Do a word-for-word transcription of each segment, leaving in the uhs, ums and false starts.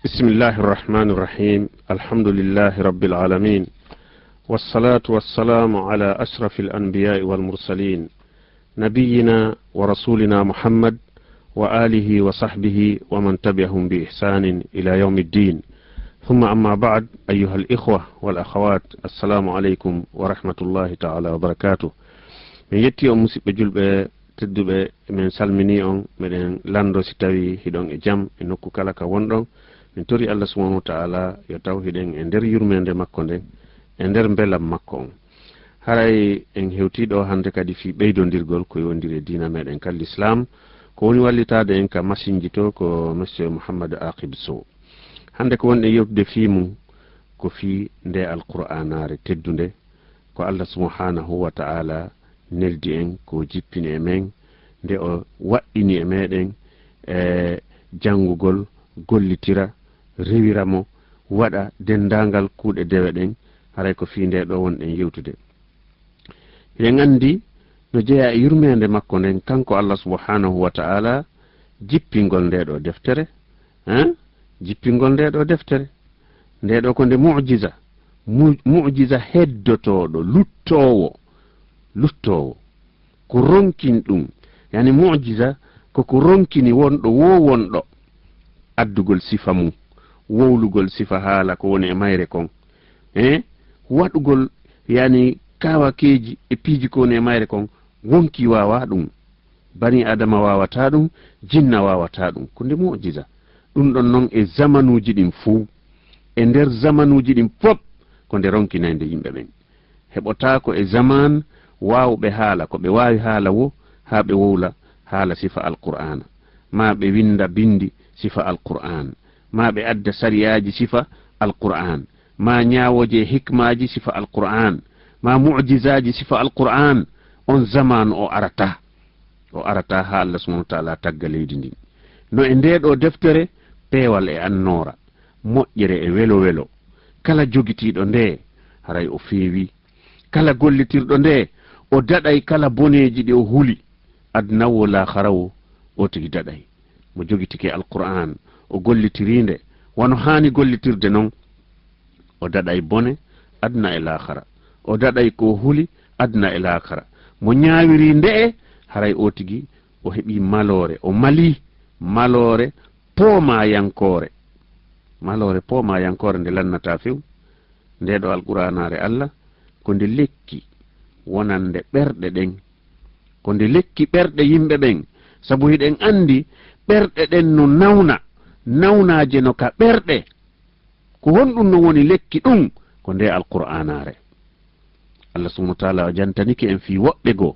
بسم الله الرحمن الرحيم. الحمد لله رب العالمين. والصلاة والسلام على أشرف الأنبياء والمرسلين. نبينا ورسولنا محمد وآله وصحبه ومن تبعهم بإحسان إلى يوم الدين. ثم أما بعد، أيها الإخوة والأخوات، السلام عليكم ورحمة الله تعالى وبركاته. Min yetti on, musidɓe julɓe tedduɓe, min salmini on, meɗen lanndo si tawi hiɗon e jam e nokku kala ka wonɗon. Min tori Allah subhanahu wa ta'ala yo taw hiɗen e nder yurmeende makko nden, e nder mbelam makko on. Haray en hewtii ɗo hannde kadi fii ɓeydondirgol ko yowondiri e diina meɗen ka Lislaam. Ko woni wallitaade en ka masinji to ko Monsieur Mouhammad Aqib Sow. Hannde ko wonɗen yewtude fii mum ko fii nde Alqur'aanaare teddunde, ko Allah subhanahu wa ta'ala neldi en, ko jippini e men, nde o waɗɗini e meɗen, e janngugol, gollitira, rewira mo, waɗa denndaangal kuuɗe dewe ɗen, haray ko fii nde ɗo wonɗen yewtude. Hiɗen anndi no jeyaa e yurmeende makko nden, kanko Allah subhanahu wa ta'ala, jippingol nde ɗo deftere, hein? Jippingol nde ɗo deftere. Nde ɗo ko nde mu'jiza, mu-, mu'jiza heddotooɗo, luttoowo, luttoowo. Ko ronkin ɗum, yani mu'jiza ko ko ronkini wonɗo wo wonɗo, addugol sifa mum, wowlugol sifa haala ko woni e mayre kon, e waɗugol, yani, kaawakeeji e piiji ko woni e mayre kon, wonkii waawaa ɗum. Banii Aadama waawataa ɗum, jinna waawataa ɗum. Ko nde mu'jiza. Ɗum ɗon non e zamanuuji ɗin fow. E nder zamanuuji ɗin fow, ko nde ronkinaynde yimɓe ɓen. Heɓotaako e zamaan waawɓe haala ko ɓe waawi haala wo, haa ɓe wowla haala sifa Alqur'aana. Maa ɓe winnda binndi sifa Alqur'aan. Maa ɓe adda sariyaaji sifa Alqur'aan. Maa ñaawooje e hikmaaji sifa Alqur'aan. Maa mu'jizaaji sifa Alqur'aan. On zamaanu o arataa. O arataa haa Allah subhanahu wa ta'ala tagga leydi ndin. No e ndee ɗoo deftere, peewal e annoora, moƴƴere e welo-welo. Kala jogitiiɗo nde, haray o feewii. Kala gollitirɗo nde, o daɗay kala boneeji ɗi o huli. Aduna wo laakhara wo, o tigi daɗay. Mo jogitike Alqur'aan, o gollitirii nde, wano haani gollitirde non, o daɗay bone aduna e laakhara. O daɗay ko o huli aduna e laakhara. Mo ñaawiri nde'e, haray o tigi o heɓii maloore, o malii maloore poomayankoore. Maloore poomayankoore nde lannataa few. Nde ɗo Alqur'aanaare Allah, ko nde lekki wonande ɓerɗe ɗen. Ko nde lekki ɓerɗe yimɓe ɓen. Sabu hiɗen anndi ɓerɗe ɗen no nawna, nawnaaje no ka ɓerɗe. Ko honɗum no woni lekki ɗum? Ko nde Alqur'aanaare. Allah subhanahu wa ta'ala o jantanike en fii woɓɓe goo,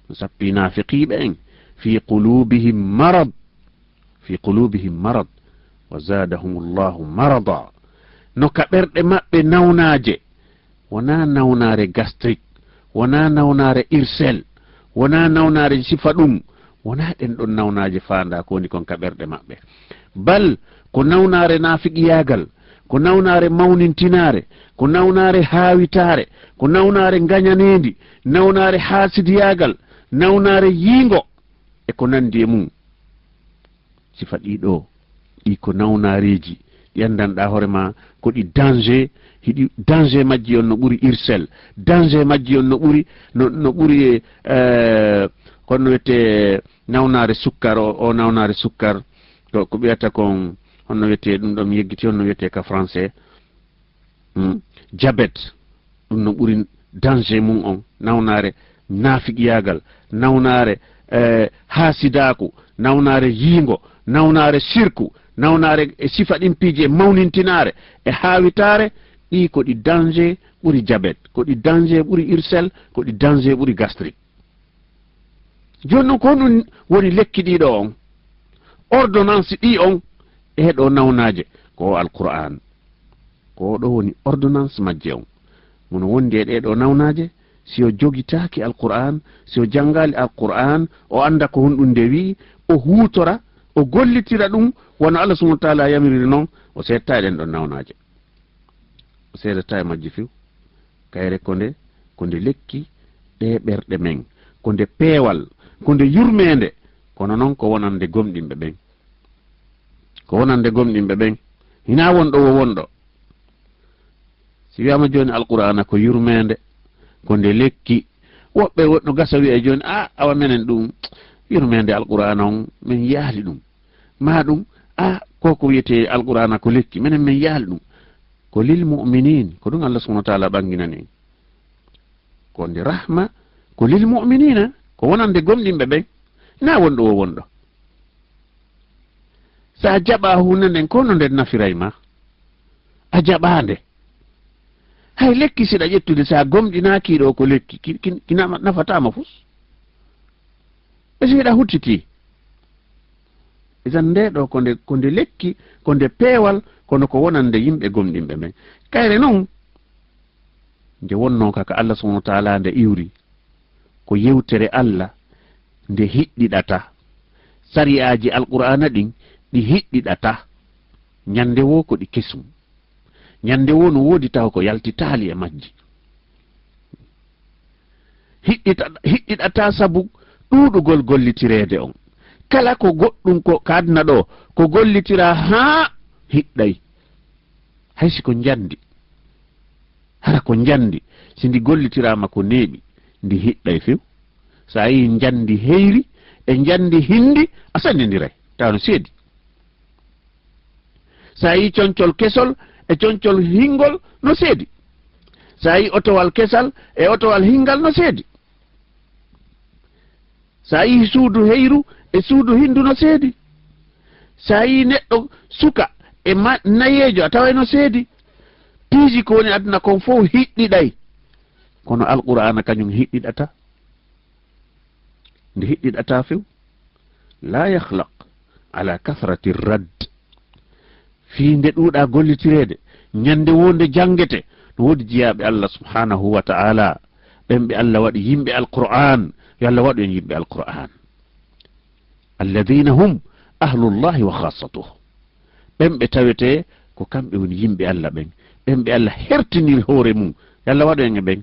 no sappii naafiqiiɓe en, "Fii quluubihim marad, fii quluubihim marad, wa zaadahumullahu marada." No ka ɓerɗe maɓɓe nawnaaje, wonaa nawnaare gastrique, wonaa nawnaare ulcère, wonaa nawnaare sifa ɗum, wonaa ɗen ɗon nawnaaje faandaa ko woni kon ka ɓerɗe maɓɓe. Bal ko nawnaare naafiqiyaagal, ko nawnaare mawnintinaare, ko nawnaare haawitaare, ko nawnaare ngañaneendi, nawnaare haasidiyaagal, nawnaare yiingo e ko nanndi e mum. Sifa ɗii ɗoo, ɗi ko nawnaareeji, ɗi anndanɗaa hoore maa ko ɗi danger, hiɗi danger majji on no ɓuri ulcère, danger majji on no ɓuri, no, no ɓuri, eh, kono no wiyetee nawnaare sukkar, o, o nawnaare sukkar, to ko ɓiyata kon, honno wiyetee ɗum ɗon, mi yeggiti, honno wiyetee ka français? Hmm? Diabète, ɗum no ɓuri danger mum on, nawnaare naafiqiyaagal, nawnaare, eh, haasidaaku, nawnaare yiingo, nawnaare sirku, nawnaare e sifa ɗin piiji e mawnintinaare e haawitaare, ɗi ko ɗi danger ɓuri diabète, ko ɗi danger ɓuri ulcère, ko ɗi danger ɓuri gastrique. Jooni non, ko honɗum woni lekki ɗii ɗoo on? Ordonnance ɗii on e ɗoo nawnaaje, ko o Alqur'aan. Ko o ɗoo woni ordonnance majje on. Mono wondi e ɗee ɗoo nawnaaje, si o jogitaaki Alqur'aan, si o janngaali Alqur'aan, o annda ko honɗum nde wi'i, o huutora, o gollitira ɗum, wano Allah subhanahu wa ta'ala yamiriri non, o seedtaa e ɗen ɗon nawnaaje. O seedataa e majji few. Kayre ko nde, ko nde lekki ɗee ɓerɗe men, ko nde peewal, ko nde yurmeende, kono non ko wonande gomɗinɓe ɓen. Ko wonande gomɗinɓe ɓen. Hinaa wonɗo wo wonɗo. Si wiyaama jooni Alqur'aana ko yurmeende, ko nde lekki, woɓɓe wo-, no gasa wiya jooni, "A, awa menen ɗum, yurmeende Alqur'aana on, men yaali ɗum." Maa ɗum, "A, ko ko wiyetee Alqur'aana ko lekki, menen men yaali ɗum." Ko lil mu'miniin, ko ɗum Allah subhanahu wa ta'ala ɓanginani en. Ko nde rahma, ko lil mu'miniina, ko wonande gomɗinɓe ɓen, na wonɗo wo wonɗo. Sa jaɓa huunde nden, ko no nde nafiray ma? A jaɓa nde. Hay lekki siɗa ƴettude, sa gomɗinaaki ɗo ko lekki, ki, ki, ki nama-, nafataa ma fus. E si hiɗa huttiti. Isan nde ɗo ko nde, ko nde lekki, ko nde peewal, kono ko wonande yimɓe gomɗinɓe ɓen. Kayre non, nde wonnoo ka, ka Allah subhanahu wa ta'ala nde iwri, ko yewtere Allah nde hiɗɗiɗata. Sariyaaji Alqur'aana ɗin ɗi hiɗɗiɗata. Ñande woo ko ɗi kesum. Ñande woo no woodi taw ko yaltitaali e majji. Hiɗɗita-, hiɗɗiɗata sabu ɗuuɗugol gollitireede on. Kala ko goɗɗum ko ka aduna ɗo, ko gollitiraa haa hiɗɗay. Hay si ko njandi. Hara ko njandi, si ndi gollitiraama ko neeɓi, ndi hiɗɗay few. Sa yii njandi heyri e njandi hindi, a sendindiray, tawa no seedi. Sa yii concol kesol e concol hingol no seedi. Sa yii otowal kesal e otowal hingal no seedi. Sa yii suudu heyru e suudu hindu no seedi. Sa yii neɗɗo suka e ma-, nayeejo, a taway no seedi. Piiji ko woni aduna kon fow hiɗɗiɗay. Kono Alqur'aana kañum hiɗɗiɗata. Nde hiɗɗiɗata few. La yakhlaq ala kathrati radd. Fii nde ɗuuɗa gollitireede, ñande woo nde janngete, no woodi jiyaaɓe Allah subhanahu wa ta'ala, ɓen ɓe Allah waɗi yimɓe Alqur'aan, yo Allah waɗu en yimɓe Alqur'aan. Alladhina hum ahlullahi wa khassatuh. Ɓen ɓe tawetee ko kamɓe woni yimɓe Allah ɓen, ɓen ɓe Allah hertiniri hoore mum, yo Allah waɗu en e ɓen.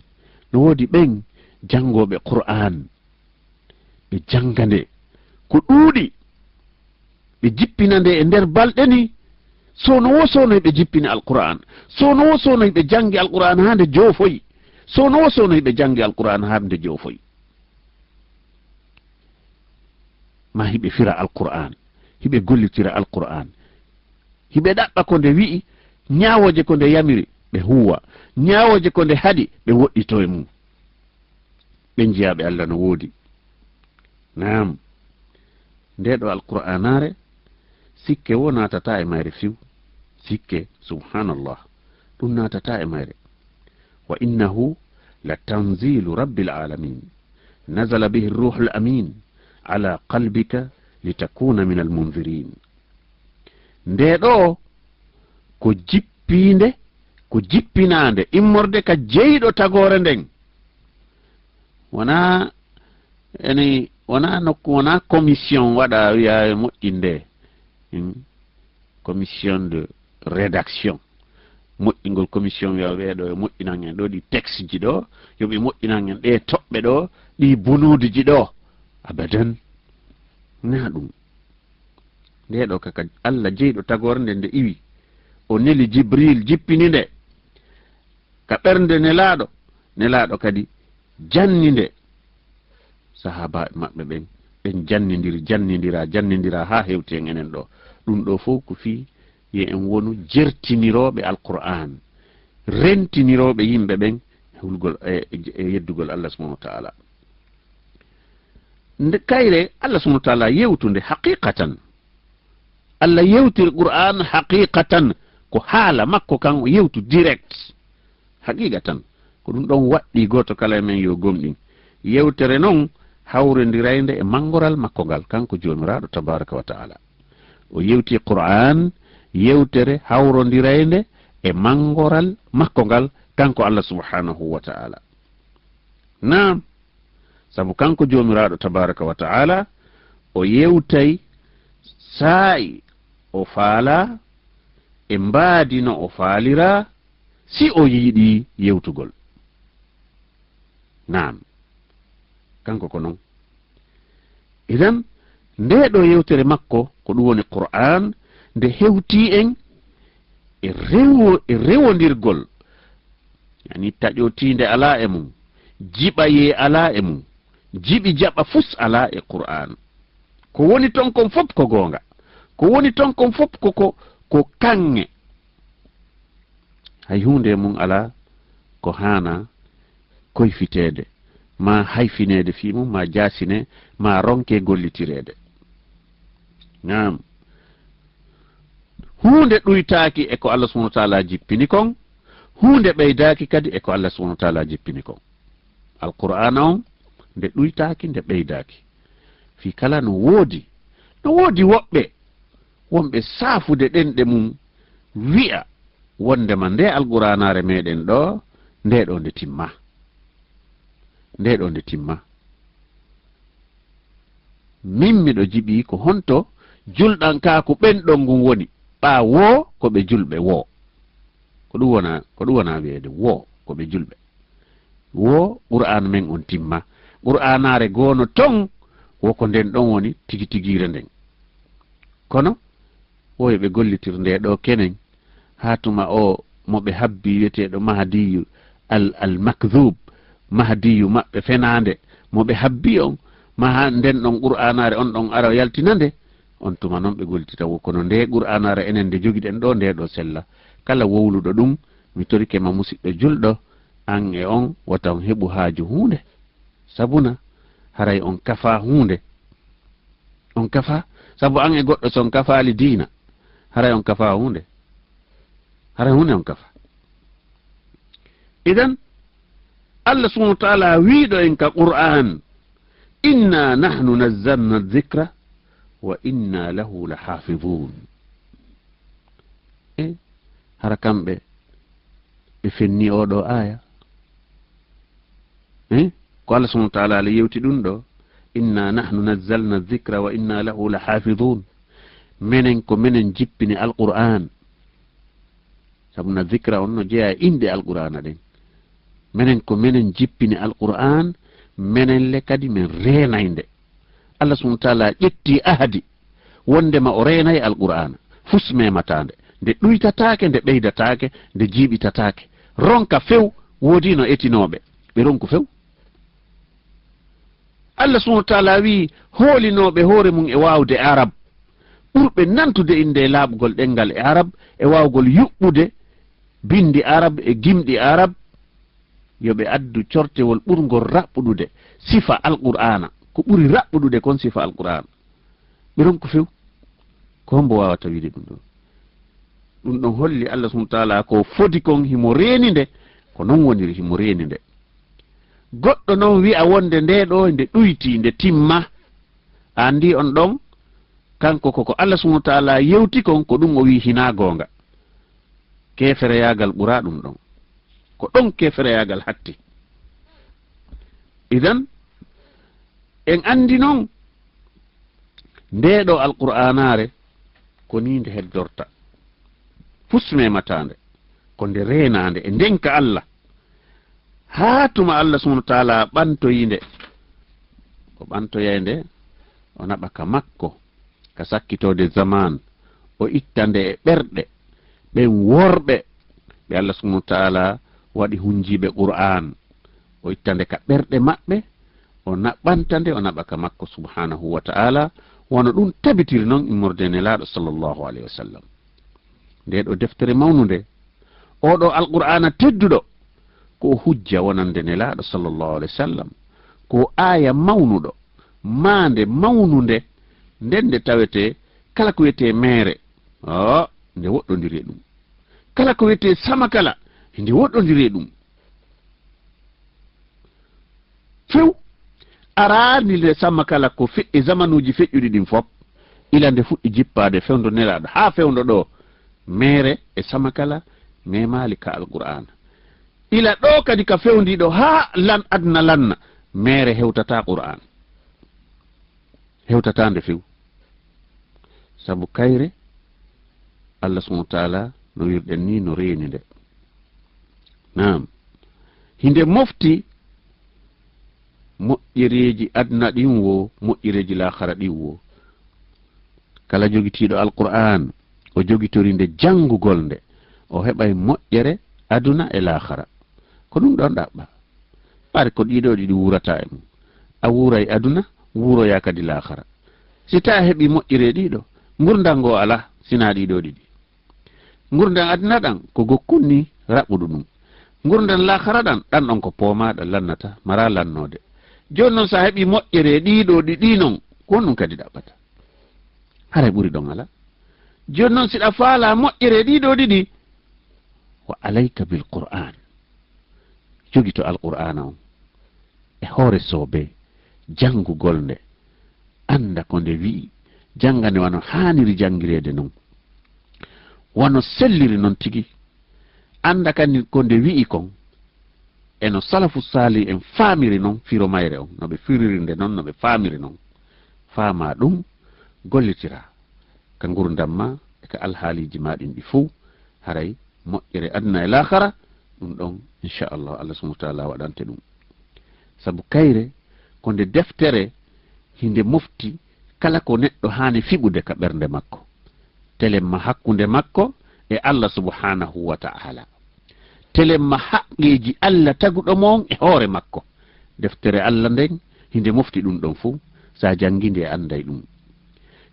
No woodi ɓen janngooɓe Qur'aan, ɓe jannga nde ko ɗuuɗi, ɓe jippina nde e nder balɗe ni. Soono wo soono hiɓe jippini Alqur'aan. Soono wo soono hiɓe janngi Alqur'aan haa nde joofoyi. Soono wo soono hiɓe janngi Alqur'aan haa nde joofoyi. Ma hiɓe fira Alqur'aan, hiɓe gollitira Alqur'aan. Hiɓe ɗaɓɓa ko nde wi'i, ñaawooje ko nde yamiri, ɓe huuwa. Ñaawooje ko nde haɗi, ɓe woɗɗitoo e mum. Ɓen jiyaaɓe Allah no woodi. Naam. Nde ɗo Alqur'aanaare, sikke wo naatataa e mayre few. Sikke, subhanallah. Ɗum naatataa e mayre. Wa innahu la tanzilu rabbil alamin. Nazala bihi ruhul amin ala qalbika litakuna min al munzirin. Nde ɗo ko jippiinde, ko jippinaande, immorde ka jeyɗo tagoore nden. Wonaa ene, wonaa nokku, wonaa commission waɗa wiya e moƴƴinde. Hmm? Commission de rédaction. Moƴƴingol commission wiya ɓee ɗo e moƴƴinan en ɗo ɗi texte ji ɗo, yo ɓe moƴƴinan en ɗe toɓɓe ɗo, ɗi bunuuduji ɗo. Abadan. Na ɗum. Nde ɗo ka, ka Allah jeyɗo tagoore nde, nde iwi. O neli Jibril, jippini nde ka ɓernde Nelaaɗo, Nelaaɗo kadi janni nde. Sahaabaaɓe maɓɓe ɓen, ɓen jannindiri, jannindira, jannindira haa hewti en enen ɗo. Ɗum ɗo fof ko fii yo en wonu jertinirooɓe Alqur'aan, rentinirooɓe yimɓe ɓen hulgol e, e yeddugol Allah subhanahu wa ta'ala. Nde kayre, Allah subhanahu wa ta'ala yewtunde haqiqatan. Allah yewtiri Qur'aan haqiqatan, ko haala makko kan, o yewtu direct. Haqiqatan, ko ɗum ɗon waɗɗii gooto kala e men yo gomɗin. Yewtere non hawrondiraynde e manngoral makko ngal, kanko Joomiraaɗo tabaaraka wa ta'ala. O yewti Qur'aan, yewtere hawrondiraynde e manngoral makko ngal, kanko Allah subhanahu wa ta'ala. Naam, sabu kanko Joomiraaɗo tabaaraka wa ta'ala, o yewtay saa'i o faalaa, e mbaadi no o faaliraa, si o yiɗi yewtugol. Naam, kanko ko non. Idan, nde ɗo yewtere makko, ko ɗum woni Qur'aan, nde hewtii en, e rewo-, e rewondirgol, yani taƴotiinde alaa e mum, jiɓayee alaa e mum, jiɓi jaɓa fus alaa e Qur'aan. Ko woni ton kon fof ko goonga. Ko woni ton kon fof ko, ko, ko kaŋŋe. Hay huunde e mum alaa ko haana koyfiteede, maa hayfineede fii mum, maa jaasine, maa ronke gollitireede. Naam. Huunde ɗuytaaki e ko Allah subhanahu wa ta'ala jippini kon, huunde ɓeydaaki kadi e ko Allah subhanahu wa ta'ala jippini kon. Alqur'aana on, nde ɗuytaaki, nde ɓeydaaki. Fii kala no woodi, no woodi woɓɓe wonɓe saafude ɗenɗe mum, wi'a wondema nde Alqur'aanaare meɗen ɗo, nde ɗo nde timma. Nde ɗo nde timma. Min miɗo jiɓi ko honto julɗankaaku ɓen ɗon ngun woni, ɓaa woo ko ɓe julɓe woo. Ko ɗum wona, ko ɗum wona wi'eede woo ko ɓe julɓe. Woo Qur'aan men on timma. Qur'aanaare goono ton, wo ko nden ɗon woni tigi tigiire nden. Kono, wo yo ɓe gollitir nde ɗo kenen, haa tuma o mo ɓe habbi wi'eteeɗo Mahdiyu al, al makdhub, Mahdiyu maɓɓe fenaande, mo ɓe habbi on, ma haa nden ɗon Qur'aanaare on ɗon ara yaltina nde, on tuma non ɓe gollitita wo. Kono nde Qur'aanaare enen nde jogiɗen ɗo, nde ɗo sella. Kala wowluɗo ɗum, mi torike ma musiɗɗo julɗo, an e on, wota on heɓu haaju huunde. Sabuna, haray on kafa huunde. On kafa, sabu an e goɗɗo so on kafaali diina, haray on kafa huunde. Haray huunde on kafa. Idan, Allah subhanahu wa ta'ala wiiɗo en ka Qur'aan, "Inna nahnu nazzalna dhikra wa inna lahu lahafidhun." E, hara kamɓe ɓe fenni oo ɗoo aaya? E, ko Allah subhanahu wa ta'ala ala yewti ɗum ɗo, "Inna nahnu nazzalna dhikra wa inna lahu lahafidhun." Menen ko menen jippini Alqur'aan. Sabu na dhikra on no jeyaa e inɗe Alqur'aana ɗen. Menen ko menen jippini Alqur'aan, menen le kadi men reenay nde. Allah subhanahu wa ta'ala ƴetti ahadi wondema o reenay Alqur'aana. Fus memataa nde. Nde ɗuytataake, nde ɓeydataake, nde jiiɓitataake. Ronka few, woodii no etinooɓe. Ɓe ronku few. Allah subhanahu wa ta'ala wi'i, hoolinooɓe hoore mum e waawde Arab, ɓurɓe nantude innde e laaɓugol ɗemngal e Arab, e waawgol yuɓɓude binndi Arab e gimɗi Arab, yo ɓe addu cortewol ɓurngol raɓɓuɗude sifa Alqur'aana, ko ɓuri raɓɓuɗude kon sifa Alqur'aana. Ɓe ronku few. Ko hombo waawata wiide ɗum ɗon? Ɗum ɗon holli Allah subhanahu wa ta'ala ko fodi kon himo reeni nde, ko non woniri himo reeni nde. Goɗɗo non wi'a wonde nde ɗo nde ɗuyti, nde timma. A anndi on ɗon, kanko ko ko Allah subhanahu wa ta'ala yewti kon, ko ɗum o wi'i hinaa goonga. Keefereyaagal ɓuraa ɗum ɗon. Ko ɗon keefereyaagal hatti. Idan, en anndi non, nde ɗo Alqur'aanaare, ko ni nde heddorta. Fus memataande, ko nde reenaande e ndenka Allah. Haa tuma Allah subhanahu wa ta'ala ɓantoyi nde, o ɓantoyay nde, o naɓa ka makko, ka sakkitoode zaman, o itta nde e ɓerɗe ɓen worɓe ɓe Allah subhanahu wa ta'ala waɗi hunjiiɓe Qur'aan. O itta nde ka ɓerɗe maɓɓe, o naɓanta nde, o naɓa ka makko subhanahu wa ta'ala, wano ɗum tabitiri non immorde Nelaaɗo sallallahu alayhi wa sallam. Nde ɗo deftere mawnunde, oo ɗo Alqur'aana tedduɗo, ko o hujja wonande Nelaaɗo sallallahu alayhi wa sallam, ko o aaya mawnuɗo, maande mawnunde, nden nde tawetee kala ko wiyetee meere, o, nde woɗɗondiri e ɗum. Kala ko wiyetee samakala, nde woɗɗondiri e ɗum. Few, araani nde samakala ko fe-, e zamanuuji feƴƴuɗi ɗin fof, ila nde fuɗɗi jippaade fewndo Nelaaɗo haa fewndo ɗo, meere e samakala memaali ka Alqur'aana. Ila ɗo kadi ka fewndi ɗo haa lan aduna lanna, meere hewtataa Qur'aan. Hewtataa nde few. Sabu kayre, Allah subhanahu wa ta'ala, no wirɗen ni, no reeni nde. Naam. Hinde mofti moƴƴereeji aduna ɗin wo, moƴƴereeji laakhara ɗin wo. Kala jogitiiɗo Alqur'aan, o jogitori nde janngugol nde. o heɓay moƴƴere aduna e laakara. Ko ɗum ɗon ɗaɓɓa. Ɓaade ko ɗiɗo ɗiɗi wuurata e mum. A wuuray aduna, wuuroya kadi laakara. Si tawi a heɓi moƴƴere e ɗiɗo, ngurndan ngo alaa, sinaa ɗiɗo ɗiɗi. Ngurndan aduna ɗan, ko gokkun ni raɓɓuɗo ɗum. Ngurndan laakara ɗan, ɗan ɗon ko poomaɗa lannata, mara lannoode. Jooni non, so a heɓi moƴƴere e ɗiɗo ɗiɗi non, ko honɗum kadi ɗaɓɓata? Haray ɓuri ɗon alaa. Jooni non, si ɗa faala moƴƴere e ɗiɗo ɗiɗi, wa alayka bil Qur'an. Jogito Alqur'aana on e hoore soobee, janngugol nde, annda ko nde wi'i, jannga nde wano haaniri janngireede non, wano selliri non tigi, annda kadi ko nde wi'i kon, e no salafu saalih en faamiri non firo mayre on, no ɓe firiri nde non, no ɓe faamiri non, faamaa ɗum, gollitiraa ka ngurndan maa e ka alhaaliiji maa ɗin ɗi fow, haray moƴƴere aduna e laakara, ɗum ɗon, inchallah, Allah subhanahu wa taala waɗante ɗum. Sabu kayre, ko nde deftere, hinde mofti kala ko neɗɗo haani fiɓude ka ɓernde makko. Telemma hakkunde makko e Allah subhanahu wa taala. Telemma haqqeeji Allah taguɗo mo on e hoore makko. Deftere Allah nden, hinde mofti ɗum ɗon fow, sa janngi nde, a annday ɗum.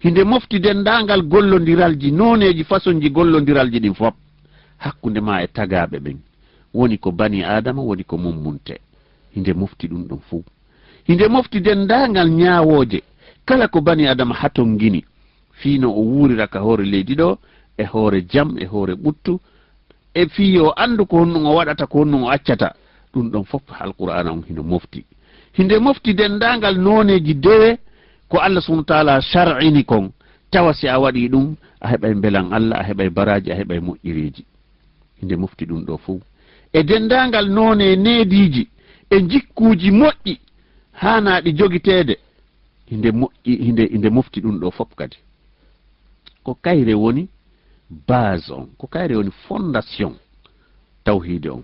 Hinde mofti denndaangal gollondiralji, nooneeji, fasonji gollondiralji ɗin fop. Hakkunde ma e tagaaɓe ɓen. Woni ko bani Aadama, woni ko mummunte. Hinde mofti ɗum ɗon fow. Hinde mofti denndaangal ñaawooje. Kala ko bani Aadama hatongini. Fii no o wuurira ka hoore leydi ɗo, e hoore jam, e hoore ɓuttu, e fii yo o anndu ko honɗum o waɗata, ko honɗum o accata. Ɗum ɗon fof Alqur'aana on hino mofti. Hinde mofti denndaangal nooneeji dewe ko Allah subhanahu wa taala shar'ini kon. Tawa si a waɗi ɗum, a heɓay mbelan Allah, a heɓay baraaji, a heɓay moƴƴereeji. Hinde mofti ɗum ɗo fof. E denndaangal noone neediiji, e jikkuuji moƴƴi, haanaaɗi jogiteede. Hinde moƴƴi, hinde, hinde mofti ɗum ɗo fof kadi. Ko kayre woni base on, ko kayre woni fondation tawhiide on.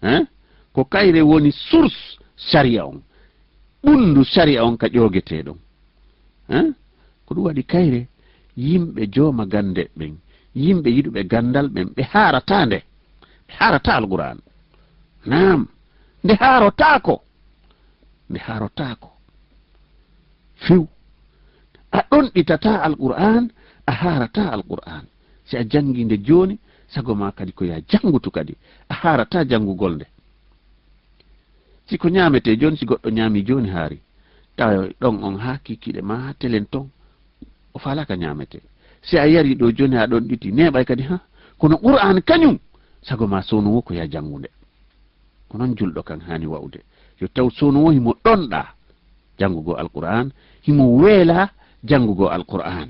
Hein? Ko kayre woni source sariya on, ɓunndu sariya on ka ƴoogetee ɗon. Hein? Ko ɗum waɗi kayre yimɓe jooma gannde ɓen, yimɓe yiɗuɓe ganndal ɓen, ɓe haarataa nde. Ɓe haarataa Alqur'aan. Naam, nde haarotaako. Nde haarotaako. Few. A ɗonɗitataa Alqur'aan, a haarataa Alqur'aan. Si a janngi nde jooni, sago ma kadi ko ya janngutu kadi. A haarataa janngugol nde. Si ko ñaametee jooni, si goɗɗo ñaami jooni haari, tawa ɗon on haa kikiiɗe ma, haa telen ton, o faalaaka ñaametee. Si a yari ɗo jooni, a ɗonɗiti, neeɓay kadi, ha? Kono Qur'aan kañum, sago ma soono wo ko ya janngu nde. Ko non julɗo kan haani wa'ude. Yo taw soono wo himo ɗonɗaa janngugol Alqur'aan, himo weelaa janngugol Alqur'aan.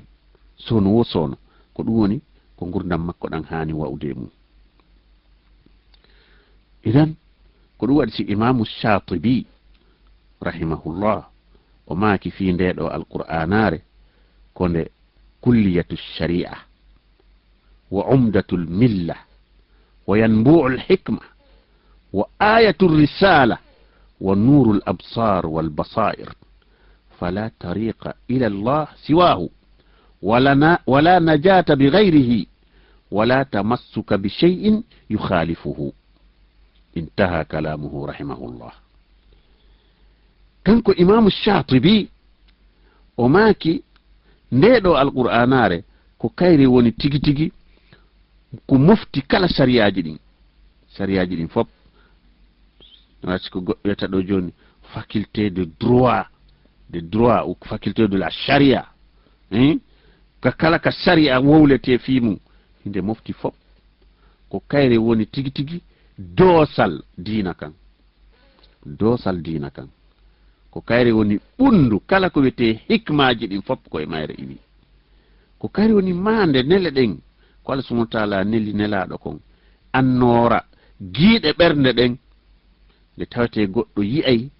Soono wo soono. Ko ɗum woni ko ngurndan makko ɗan haani wa'ude e mum. Idan, ko ɗum waɗi si Imaamu Shaatibi, rahimahullah, o maaki fii ndee ɗoo Alqur'aanaare, ko nde kulliyatu shari'a, wa umdatul milla, wa yanbu'ul hikma, wa ayatul risala, wa nurul absar wal basair. Fala tariqa ila Allah siwahu, wala na-, wala najata bi ghayrihi, wala tamassuka bi shay'in yukhalifuhu. Intaha kalamuhu rahimahullah. Kanko Imaamu Shaatibi, o maaki, ndee ɗoo Alqur'aanaare ko kayre woni tigi tigi ko mofti kala sariyaaji ɗin. Sariyaaji ɗin fop. Wasi ko goɗɗo wiyata ɗo jooni, faculté de droit, de droit ou faculté de la charia. Hein? Ka kala ka sariya wowletee fii mum, hinde mofti fop. Ko kayre woni tigi tigi doosal diina kan. Doosal diina kan. Ko kayre woni ɓunndu kala ko wiyetee hikmaaji ɗin fop ko e mayre iwi. Ko kayre woni maande nele ɗen ko Allah subhanahu wa taala neli nelaaɗo kon. Annoora giiɗe ɓernde ɗen. Nde tawetee goɗɗo yi'ay,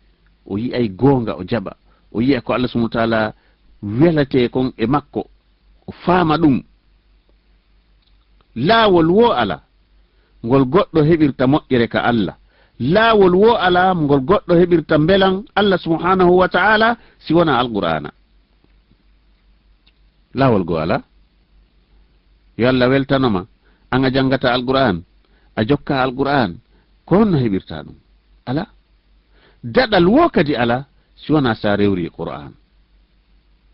o yi'ay goonga o jaɓa. O yi'a ko Allah subhanahu wa taala welatee kon e makko. O faama ɗum. Laawol woo alaa ngol goɗɗo heɓirta moƴƴere ka Allah. Laawol woo alaa ngol goɗɗo heɓirta mbelan Allah subhanahu wa ta'ala si wonaa Alqur'aana. Laawol goo alaa. Yo Allah weltano ma. An a janngata Alqur'aan, a jokka Alqur'aan, ko honno heɓirta ɗum? Alaa. Daɗal woo kadi alaa si wonaa sa rewri Qur'aan.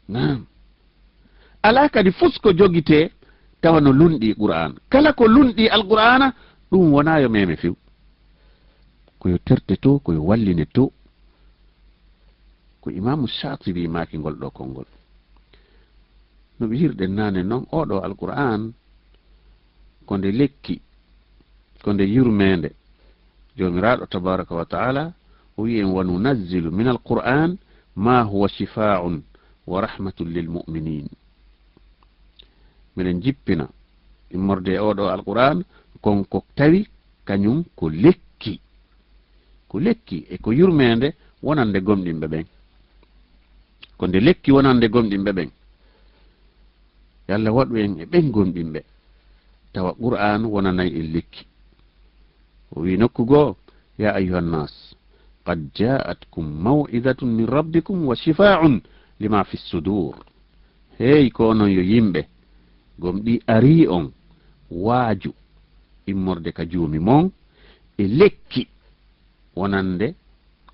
Naam. Alaa kadi fus ko jogitee tawa no lunɗi Qur'aan. Kala ko lunɗi Alqur'aana, ɗum wonaa yo meme few. Ko yo terte to, ko yo walline to. Ko Imaamu Shaatibi maaki ngol ɗoo konngol. No ɓe hirɗen naane non, oo ɗoo Alqur'aan ko nde lekki, ko nde yurmeende. Joomiraaɗo tabaaraka wa ta'aala o wi'i en: "Wa nunazzilu minal Qur'aan maa huwa shifaa'un wa rahmatun lil mu'miniin." Miɗen jippina immorde e oo ɗoo Alqur'aan kon ko tawi kañum ko lekki. Ko lekki e ko yurmeende wonande gomɗinɓe ɓen. Ko nde lekki wonande gomɗinɓe ɓen. Yo Allah waɗu en e ɓen gomɗinɓe. Tawa Qur'aan wonanay en lekki. O wi'i nokku goo: "Yaa ayyuhan naas, qad jaa'atkum maw'izatun min rabbikum wa shifaa'un lima fi suduur." Hey, ko onon yo yimɓe, gomɗii arii on waaju immorde ka Joomi mon e lekki wonande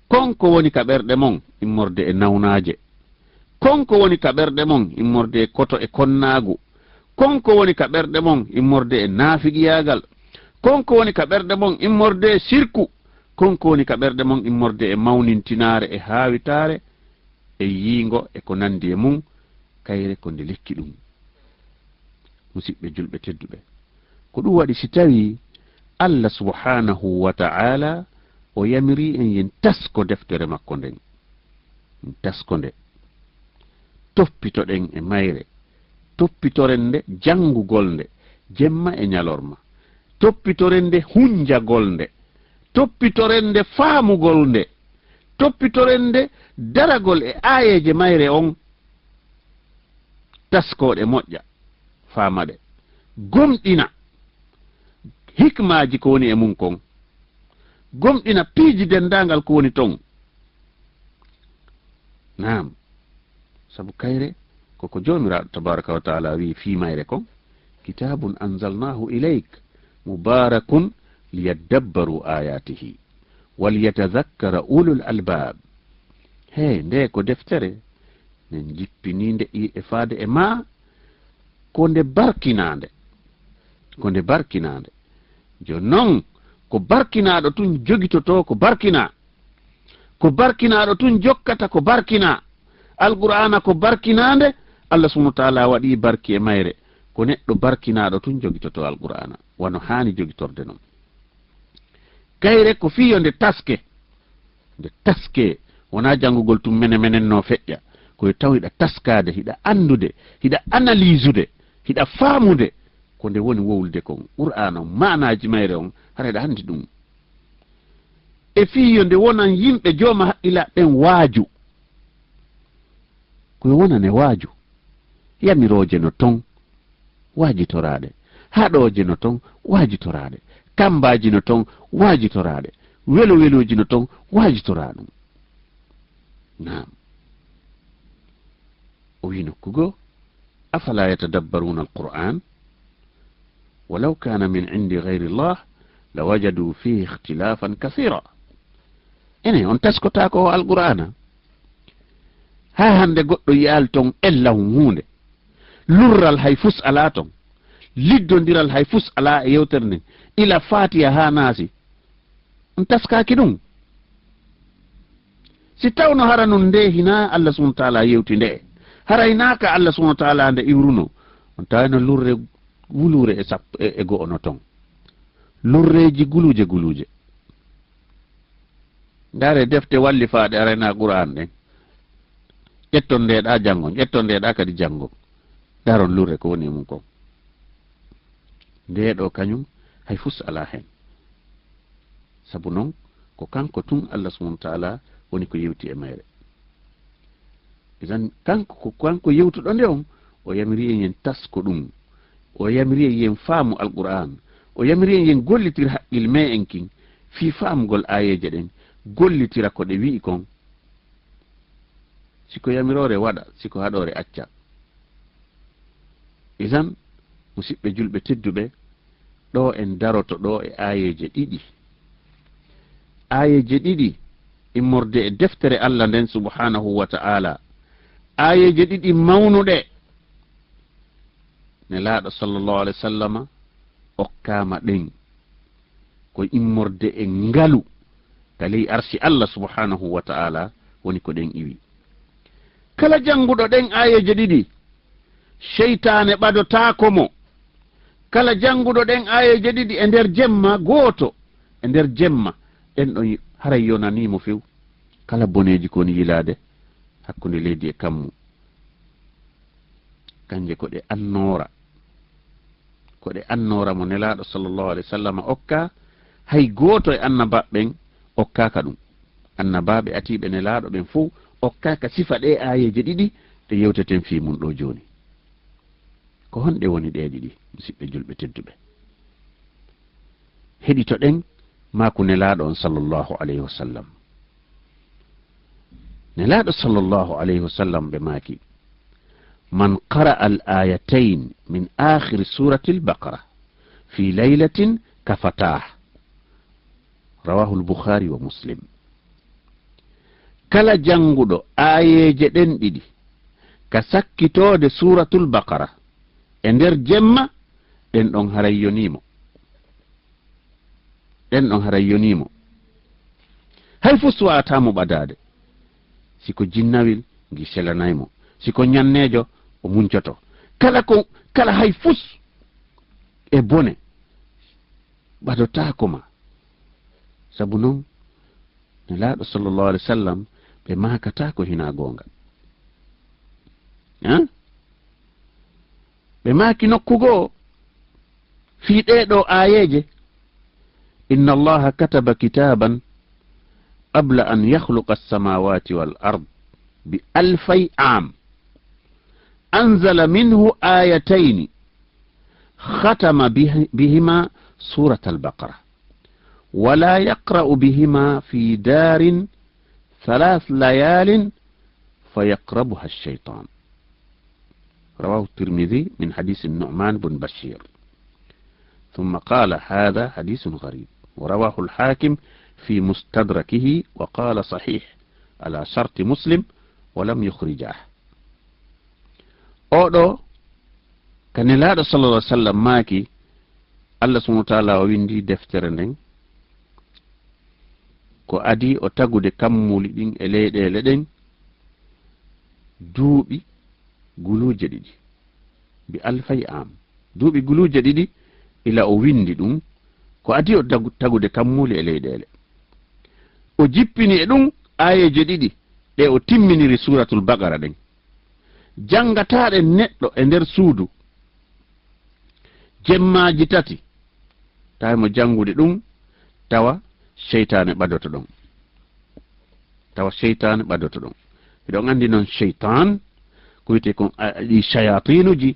kon ko woni ka ɓerɗe mon immorde e nawnaaje, kon ko woni ka ɓerɗe mon immorde e koto e konnaagu, kon ko woni ka ɓerɗe mon immorde e naafiqiyaagal, kon ko woni ka ɓerɗe mon immorde e sirku, kon ko woni ka ɓerɗe mon immorde e mawnintinaare e haawitaare e yiingo e ko nanndi e mum, kayre ko nde lekki ɗum. Musiɓɓe julɓe tedduɓe, ko ɗum waɗi si tawii Allah subhaanahu wa ta'aala o yamirii en yen tasko deftere makko nden, en tasko nde, toppitoɗen e mayre, toppitoren nde janngugol nde jemma e ñalorma, toppitoren nde hunjagol nde, toppitoren nde faamugol nde, toppitoren nde daragol e aayeeje mayre on, taskooɗe moƴƴa, faamaɗe, gomɗina hikmaaji ko woni e mum kon, gomɗina piiji denndaangal ko woni ton. Naam, sabu kayre koko Joomiraaɗo tabaaraka wa ta'aala wi'i fii mayre kon: "Kitaabun anzalnaahu ilayk, mubaarakun, liyaddabbaru aayaatihi, waliyatadhakkara ulul albaab." Hey, nde ko deftere, men jippinii nde i-, e faade e maa, ko nde barkinaande. Ko nde barkinaande. Jooni non, ko barkinaaɗo tun jogitotoo ko barkinaa. Ko barkinaaɗo tun jokkata ko barkinaa. Alqur'aana ko barkinaande, Allah subhaanahu wa ta'aala waɗii barki e mayre. Ko neɗɗo barkinaaɗo tun jogitotoo Alqur'aana, wano haani jogitorde non. Kayre ko fii yo nde taske. Nde taske, wonaa janngugol tun mene menen no feƴƴa. Ko yo taw hiɗa taskaade, hiɗa anndude, hiɗa analysude, hiɗa faamude ko nde woni wowlude kon. Qur'aana on, maanaaji mayre on, hara hiɗa anndi ɗum. E fii yo nde wonan yimɓe jooma haqqilaaɓe ɓen waaju. Ko yo wonan e waaju. Yamirooje no ton waajitoraaɗe. Haɗooje no ton waajitoraaɗe. Kammbaaji no ton waajitoraaɗe. Welo welooji no ton waajitoraa ɗum. Naam. O wi'i nokku goo: "Afalaa yatadabbaruuna al-Qur'aan? Walaw kaana min indi gayri Allah, lawajadu fiihi ikhtilaafan kasiiraa." Enen, on taskotaako o Alqur'aana? Haa hannde goɗɗo yi'aali ton ella hun huunde. Lurral hay fus alaa ton. Liddondiral hay fus alaa e yewtere nden. Ila Faatiha haa Naasi. On taskaaki ɗum? Si tawno hara non nde hinaa Allah subhaanahu wa ta'aala yewti nde, hara hinaa ka Allah subhaanahu wa ta'aala nde iwruno, on tawayno lurre wuluure e sappo e, e go'o no ton. Lurreeji guluuje guluuje. Ndaare defte wallifaaɗe arayna Qur'aan ɗen. Ƴetton ndeeɗa janngon, ƴetton ndeeɗa kadi janngon. Ndaron lurre ko woni e mum kon. Ndee ɗoo kañum hay fus alaa heen. Sabu non, ko kanko tun Allah subhaanahu wa ta'aala woni ko yewti e mayre. Idan, kanko ko kanko yewtuɗo nde on, o yamiri en yen tasko ɗum. O yamiri en yen faamu Alqur'aan. O yamiri en yen gollitir haqqil me'en kin fii faamugol aayeeje ɗen, gollitira ko ɗe wi'i kon. Si ko yamiroore waɗa, si ko haɗoore acca. Idan, musiɓɓe julɓe tedduɓe, Ɗo en daroto ɗo e aayeeje ɗiɗi. Aayeeje ɗiɗi immorde e deftere Allah nden subhaanahu wa ta'ala. Aayeeje ɗiɗi mawnuɗe. Nelaaɗo sallallahu alaihi wasallama okkaama ɗen. Ko immorde e ngalu ka ley arsi Allah subhaanahu wa ta'ala woni ko ɗen iwi. Kala jannguɗo ɗen aayeeje ɗiɗi, seytaane ɓadotaako mo. Kala jannguɗo ɗen aayeeje ɗiɗi e nder jemma gooto, e nder jemma, ɗen ɗon haray yonanii mo few. Kala boneeji ko woni yilaade hakkunde leydi e kammu, kanje ko ɗe annoora. Ko ɗe annoora mo Nelaaɗo sallallahu alaihi wasallam okka, hay gooto e annabaaɓe ɓen okkaaka ɗum. Annabaaɓe atiiɓe Nelaaɗo ɓen fow okkaaka sifa ɗe aayeeje ɗiɗi ɗe yewteten fii mun ɗo jooni. Ko honɗe woni ɗe ɗiɗi, musiɓɓe julɓe tedduɓe? Heɗitoɗen maaku Nelaaɗo on sallallahu alaihi wasallam. Nelaaɗo sallallahu alaihi wasallam ɓe maaki, "Man qara'a al-ayatayn min akhiri surati al-Baqara fi laylatin kafatah." Rawahu al-Bukhari wa Muslim. Kala jannguɗo aayeeje ɗen ɗiɗi ka sakkitoode Suuratul Baqara e nder jemma, ɗen ɗon haray yonii mo. Ɗen ɗon haray yonii mo. Hay fus wa'ataa mo ɓadaade. Si ko jinnawil, ngi selanay mo. Si ko ñanneejo, o muncoto. Kala ko, kala hay fus e bone, ɓadotaako ma. Sabu non, Nelaaɗo sallallahu alaihi wasallam, ɓe maakataa ko hinaa goonga. Hein? Ɓe maaki nokku goo fii ɗee ɗoo aayeeje, "Inna Allaha kataba kitaban qabla an yakhluqa as-samawati wal ard bi alfay am. Anzala minhu ayatayni khatama bihi-, bihima surat al-Baqara. Wala yaqra'u bihima fi darin thalath layalin fayaqrabuha ash-shaytan." رواه الترمذي من حديث النعمان بن بشير. ثم قال: "هذا حديث غريب." ورواه الحاكم في مستدركه وقال: "صحيح على شرط مسلم ولم يخرجاه." Oɗo, ka Nelaaɗo sallallahu alaihi wasallam maaki, Allah subhanahu wa ta'ala o windi deftere nden, ko adii o tagude kammuuli ɗin e leyɗeele ɗen duuɓi guluuje ɗiɗi, bi alfay am. Duuɓi guluuje ɗiɗi ila o windi ɗum, ko adii o tagu-, tagude kammuuli e leyɗeele. O jippini e ɗum aayeeje ɗiɗi ɗe o timminiri Suuratul Baqara ɗen. Janngataaɗe neɗɗo e nder suudu jemmaaji tati, tawi mo janngude ɗum, tawa seytaane ɓadoto ɗon. Tawa seytaane ɓadoto ɗon. Hiɗon anndi noon seytaan, ko wiyetee kon, a, ɗi shayaatiinuji,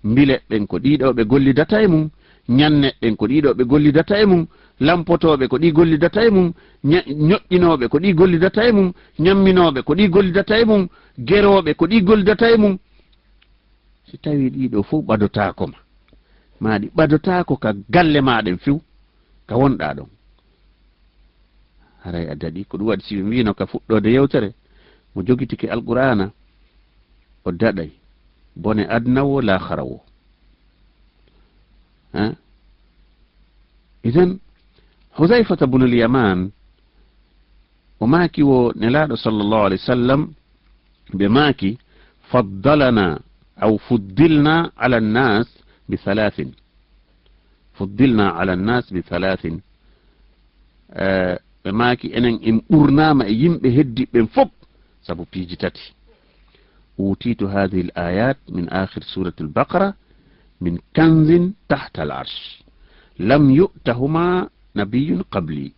mbile ɓen ko ɗiɗo ɓe gollidata e mum, ñanne ɓen ko ɗiɗo ɓe gollidata e mum, lampotooɓe ko ɗi gollidata e mum, ña-, ñoƴƴinooɓe ko ɗi gollidata e mum, ñamminooɓe ko ɗi gollidata e mum, gerooɓe ko ɗi gollidata e mum. Si tawii ɗiɗo fof ɓadotaako ma, maa ɗi ɓadotaako ka galle maa ɗen few, ka wonɗaa ɗon, haray a daɗi. Ko ɗum waɗi si ɓe mbiino ka fuɗɗoode yewtere, mo jogitike Alqur'aana, o daɗay bone aduna wo laakhara wo. Ha? Idan, Hudhayfata bunul Yaman, o maaki wo Nelaaɗo sallallahu alaihi wasallam, ɓe maaki, "Faddalana aw fuddilna ala nnas bi thalathin." "Fuddilna ala nnas bi thalathin." Eh, ɓe maaki, "Enen en ɓurnaama e yimɓe heddiɓe ɓen fof sabu piiji tati." "Utitu hadhihi al-ayat min akhir surati al-Baqara min kanzin tahta al-arsh. Lam yu'tahuma nabiyyun qabli."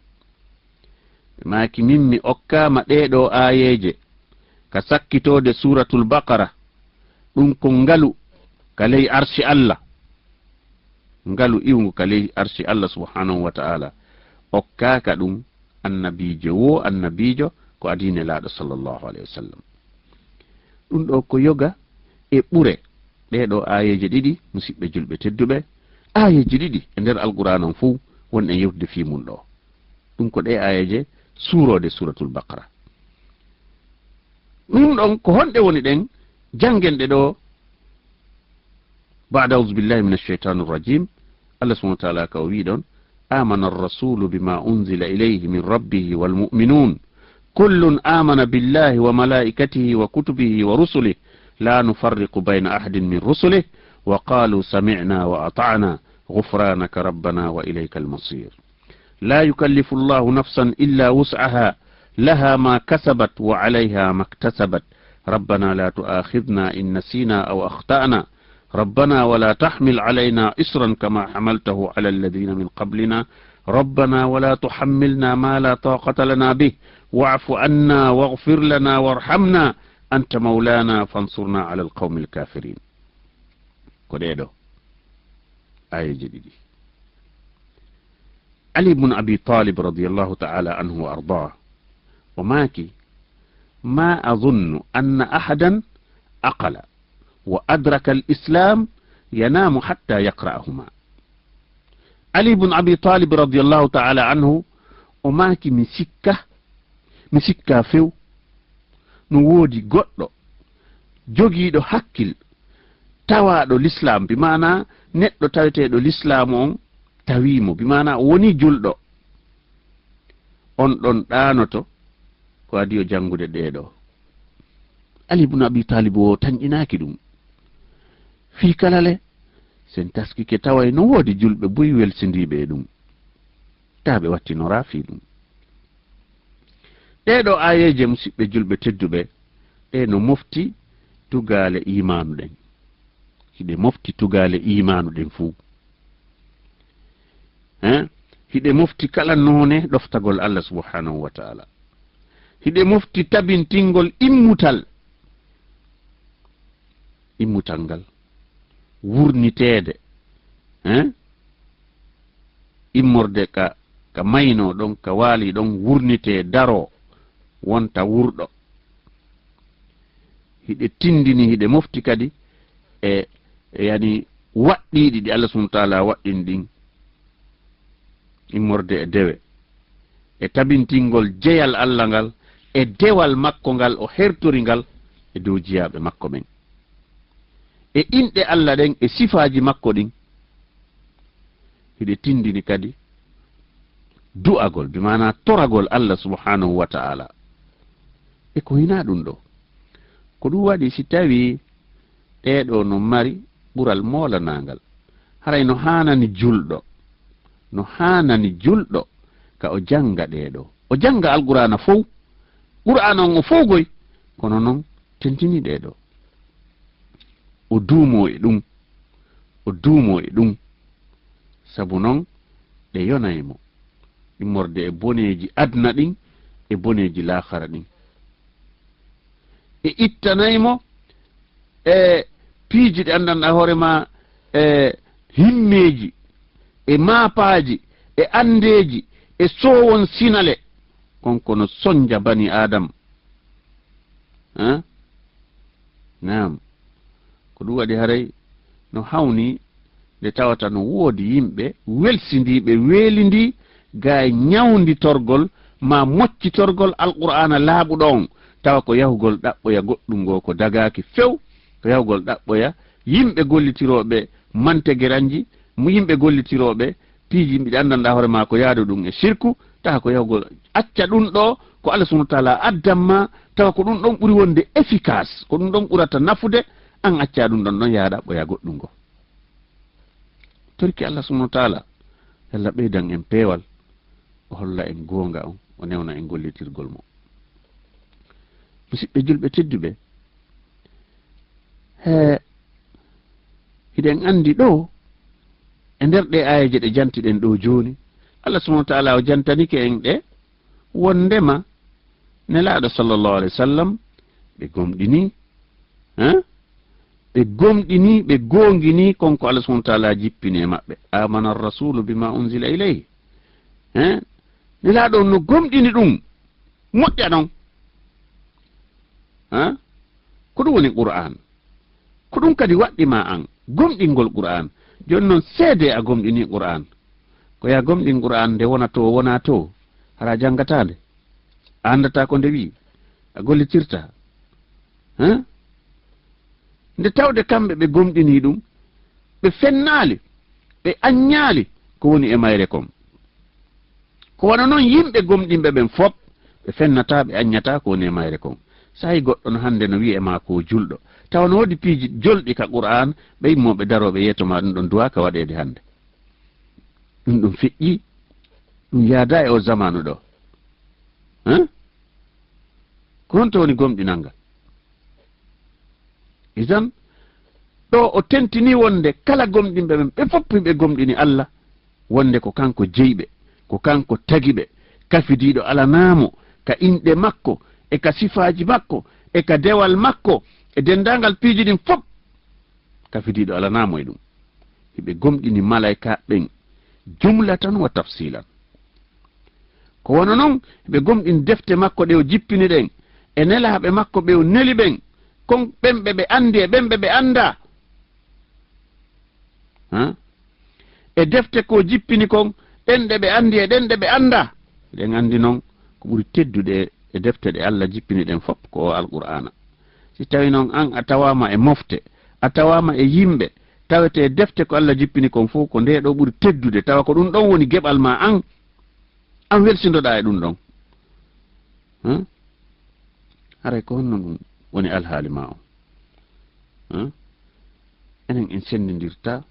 Ɓe maaki, "Min mi okkaama ɗee ɗoo aayeeje ka sakkitoode Suuratul Baqara, ɗum ko ngalu ka ley arshi Allah." Ngalu iwngu ka ley arshi Allah subhanahu wa ta'ala. Okkaaka ɗum annabiijo wo annabiijo ko adii Nelaaɗo sallallahu alaihi wasallam. Ɗum ɗoo ko yoga e ɓure. Ɗee ɗoo aayeeje ɗiɗi, musiɓɓe julɓe tedduɓe, Aayeeji ɗiɗi e nder Alqur'aan on fow wonɗen yewtude fii mun ɗoo. Ɗum ko ɗee aayeeje suuroode Suuratul Baqara. Ɗum ɗon ko honɗe woni ɗen janngenɗe ɗoo? Ba'da a'uuzu billahi mina shaytaani rajiim. Allah subhaanahu wa ta'aalaa ka o wi'i ɗon, "Aamana ar-rasuulu bimaa unzila ilayhi min rabbihi wal mu'minuun. Kullun aamana billahi wa malaa'ikatihi wa kutubihi wa rusulihi. Laa nufarriqu bayna ahadin min rusulihi. Wa qaaluu sami'naa wa ata'naa. Ghufraanaka rabbanaa wa ilaykal masiir." لا يكلف الله نفسا إلا وسعها، لها ما كسبت وعليها ما اكتسبت. ربنا لا تؤاخذنا إن نسينا أو أخطأنا. ربنا ولا تحمل علينا إصرا كما حملته على الذين من قبلنا. ربنا ولا تحملنا ما لا طاقة لنا به. واعف عنا واغفر لنا وارحمنا. أنت مولانا فانصرنا على القوم الكافرين. Ko ɗee ɗoo aayeeje ɗiɗi. Ali ibn Abi Talib radiyallahu ta'ala anhu wa ardaah, o maaki, "Ma azunnu anna ahadan aqala wa adraka al-islam yanamu hatta yaqra'ahuma." Ali ibn Abi Talib radiyallahu ta'ala anhu, o maaki, "Mi sikka, mi sikka few, no woodi goɗɗo jogiiɗo hakkil, tawaaɗo lislaam, bi maanaa neɗɗo taweteeɗo lislaamu on tawii mo, bi maanaa o wonii julɗo, on ɗon ɗaanoto ko adii o janngude ɗee ɗoo." Ali ibn Abi Talib o tanƴinaaki ɗum. Fii kala le, sen taskike taway no woodi julɓe buy welsindiiɓe e ɗum. Taa ɓe wattinoraa fii ɗum. Ɗee ɗoo aayeeje, musiɓɓe julɓe tedduɓe, ɗe no mofti tugaale iimaanu ɗen. Hiɗe mofti tugaale iimaanu ɗen fuu. Hein? Hiɗe mofti kala noone ɗoftagol Allah subhanahu wa ta'ala. Hiɗe mofti tabintingol immutal. Immutal ngal. Wurniteede. Hein? Immorde ka, ka maynoo ɗon, ka waalii ɗon, wurnitee, daroo, wonta wurɗo. Hiɗe tindini, hiɗe mofti kadi e, e yani waɗɗiiɗi ɗi Allah subhanahu wa ta'ala waɗɗini ɗin. Immorde e dewe, e tabintingol jeyal Allah ngal, e dewal makko ngal o hertori ngal e dow jiyaaɓe makko ɓen. E inɗe Allah ɗen, e sifaaji makko ɗin, hiɗe tindini kadi du'agol, bi maanaa toragol Allah subhanahu wa ta'ala. E ko hinaa ɗum ɗoo. Ko ɗum waɗi si tawii ɗee ɗoo no mari ɓural moolanaangal, haray no haanani julɗo, no haanani julɗo ka o jannga ɗee ɗoo. O jannga Alqur'aana fow, Qur'aana on o fow goy, kono non tentini ɗee ɗoo. O duumoo e ɗum, o duumoo e ɗum, sabu non ɗe yonay mo immorde e boneeji aduna ɗin e boneeji laakara ɗin. E ittanay mo e piiji ɗi anndanɗaa hoore maa, e himmeeji, e maapaaji, e anndeeji, e soowon sinale, kon kono sonja bani Aadam. Hein? Naam. Ko ɗum waɗi haray no hawni nde tawata no woodi yimɓe welsindiiɓe, weelindii, gaa e ñawnditorgol maa moccitorgol Alqur'aana laaɓuɗo on, tawa ko yahugol ɗaɓɓoya goɗɗum ngoo ko dagaaki few, ko yahugol ɗaɓɓoya yimɓe gollitirooɓe mantegeranji, mo yimɓe gollitirooɓe piiji mbiɗa anndanɗaa hoore maa ko yaadu ɗum e sirku, tawa ko yahugol acca ɗum ɗoo ko Allah subhanahu wa ta'ala addan maa, tawa ko ɗum ɗon ɓuri wonde efficace, ko ɗum ɗon ɓurata nafude, an acca ɗum ɗon ɗon yaha ɗaɓɓoya goɗɗum ngoo. Torki Allah subhanahu wa ta'ala, Yalla ɓeydan en peewal, o holla en goonga on, o newna en gollitirgol mo. Musiɓɓe julɓe tedduɓe, he, hiɗen anndi ɗoo, e nder ɗee aayeeje ɗe jantiɗen ɗoo jooni, Allah subhanahu wa ta'ala o jantanike en ɗe, wonndema Nelaaɗo sallallahu alayhi wa sallam, ɓe gomɗini, hein? Ɓe gomɗini, ɓe goongini kon ko Allah subhanahu wa ta'ala jippini e maɓɓe. "Amana ar-rasulu bima unzila ilayhi." Hein? Nelaaɗo on no gomɗini ɗum. Moƴƴa non. Hein? Ko ɗum woni Qur'aan. Ko ɗum kadi waɗɗi ma an gomɗingol Qur'aan. Jooni noon, seedee a gomɗinii Qur'aan. Ko yo a gomɗin Qur'aan nde wona to, wona to, hara a janngataa nde? A anndataa ko nde wi'i? A gollitirtaa? Hein? Nde tawde kamɓe ɓe gomɗinii ɗum, ɓe fennaali, ɓe aññaali ko woni e mayre kon. Ko wano noon yimɓe gomɗinɓe ɓen fop, ɓe fennataa, ɓe aññataa ko woni e mayre kon. So a yii goɗɗo no hannde no wi'a e maa ko julɗo, tawa no woodi piiji jolɗi ka Qur'aan, ɓe immoo ɓe daroo ɓe yeeto maa, ɗum ɗon duwaaka waɗeede hannde. Ɗum ɗum feƴƴii, ɗum yaadaa e oo zamaanu ɗoo. Hein? Ko honto woni gomɗinal ngal? Idan, ɗo o tentinii wonde kala gomɗinɓe ɓen, ɓe fof ɓe gomɗini Allah, wonde ko kanko jeyi ɓe, ko kanko tagi ɓe, kafidiiɗo alanaa mo ka inɗe makko, e ka sifaaji makko, e ka dewal makko, e denndaangal piiji ɗin fof, kafidiiɗo alanaa mo e ɗum. Hiɓe gomɗini malaykaaɓe ɓen jumlatan wa tafsilan. Ko wano non, ɓe gomɗini defte makko ɗe o jippini ɗen, e nelaaɓe makko ɓe o neli ɓen, kon ɓen ɓe ɓe anndi e ɓen ɓe ɓe anndaa. Ha? E defte ko jippini kon, ɗen ɗe ɓe anndi e ɗen ɗe ɓe anndaa. Eɗen anndi non, ko ɓuri teddude e defte ɗe Allah jippini ɗen fop ko o Alqur'aana. Si tawi non an a tawaama e mofte, a tawaama e yimɓe, tawete defte ko Allah jippini kon fof ko nde ɗo ɓuri teddude, tawa ko ɗum ɗon woni geɓal ma an, an welsindoɗaa e ɗum ɗon. Hum? Haray ko honno ɗum woni alhaali ma on? Hum? Enen en senndindirta,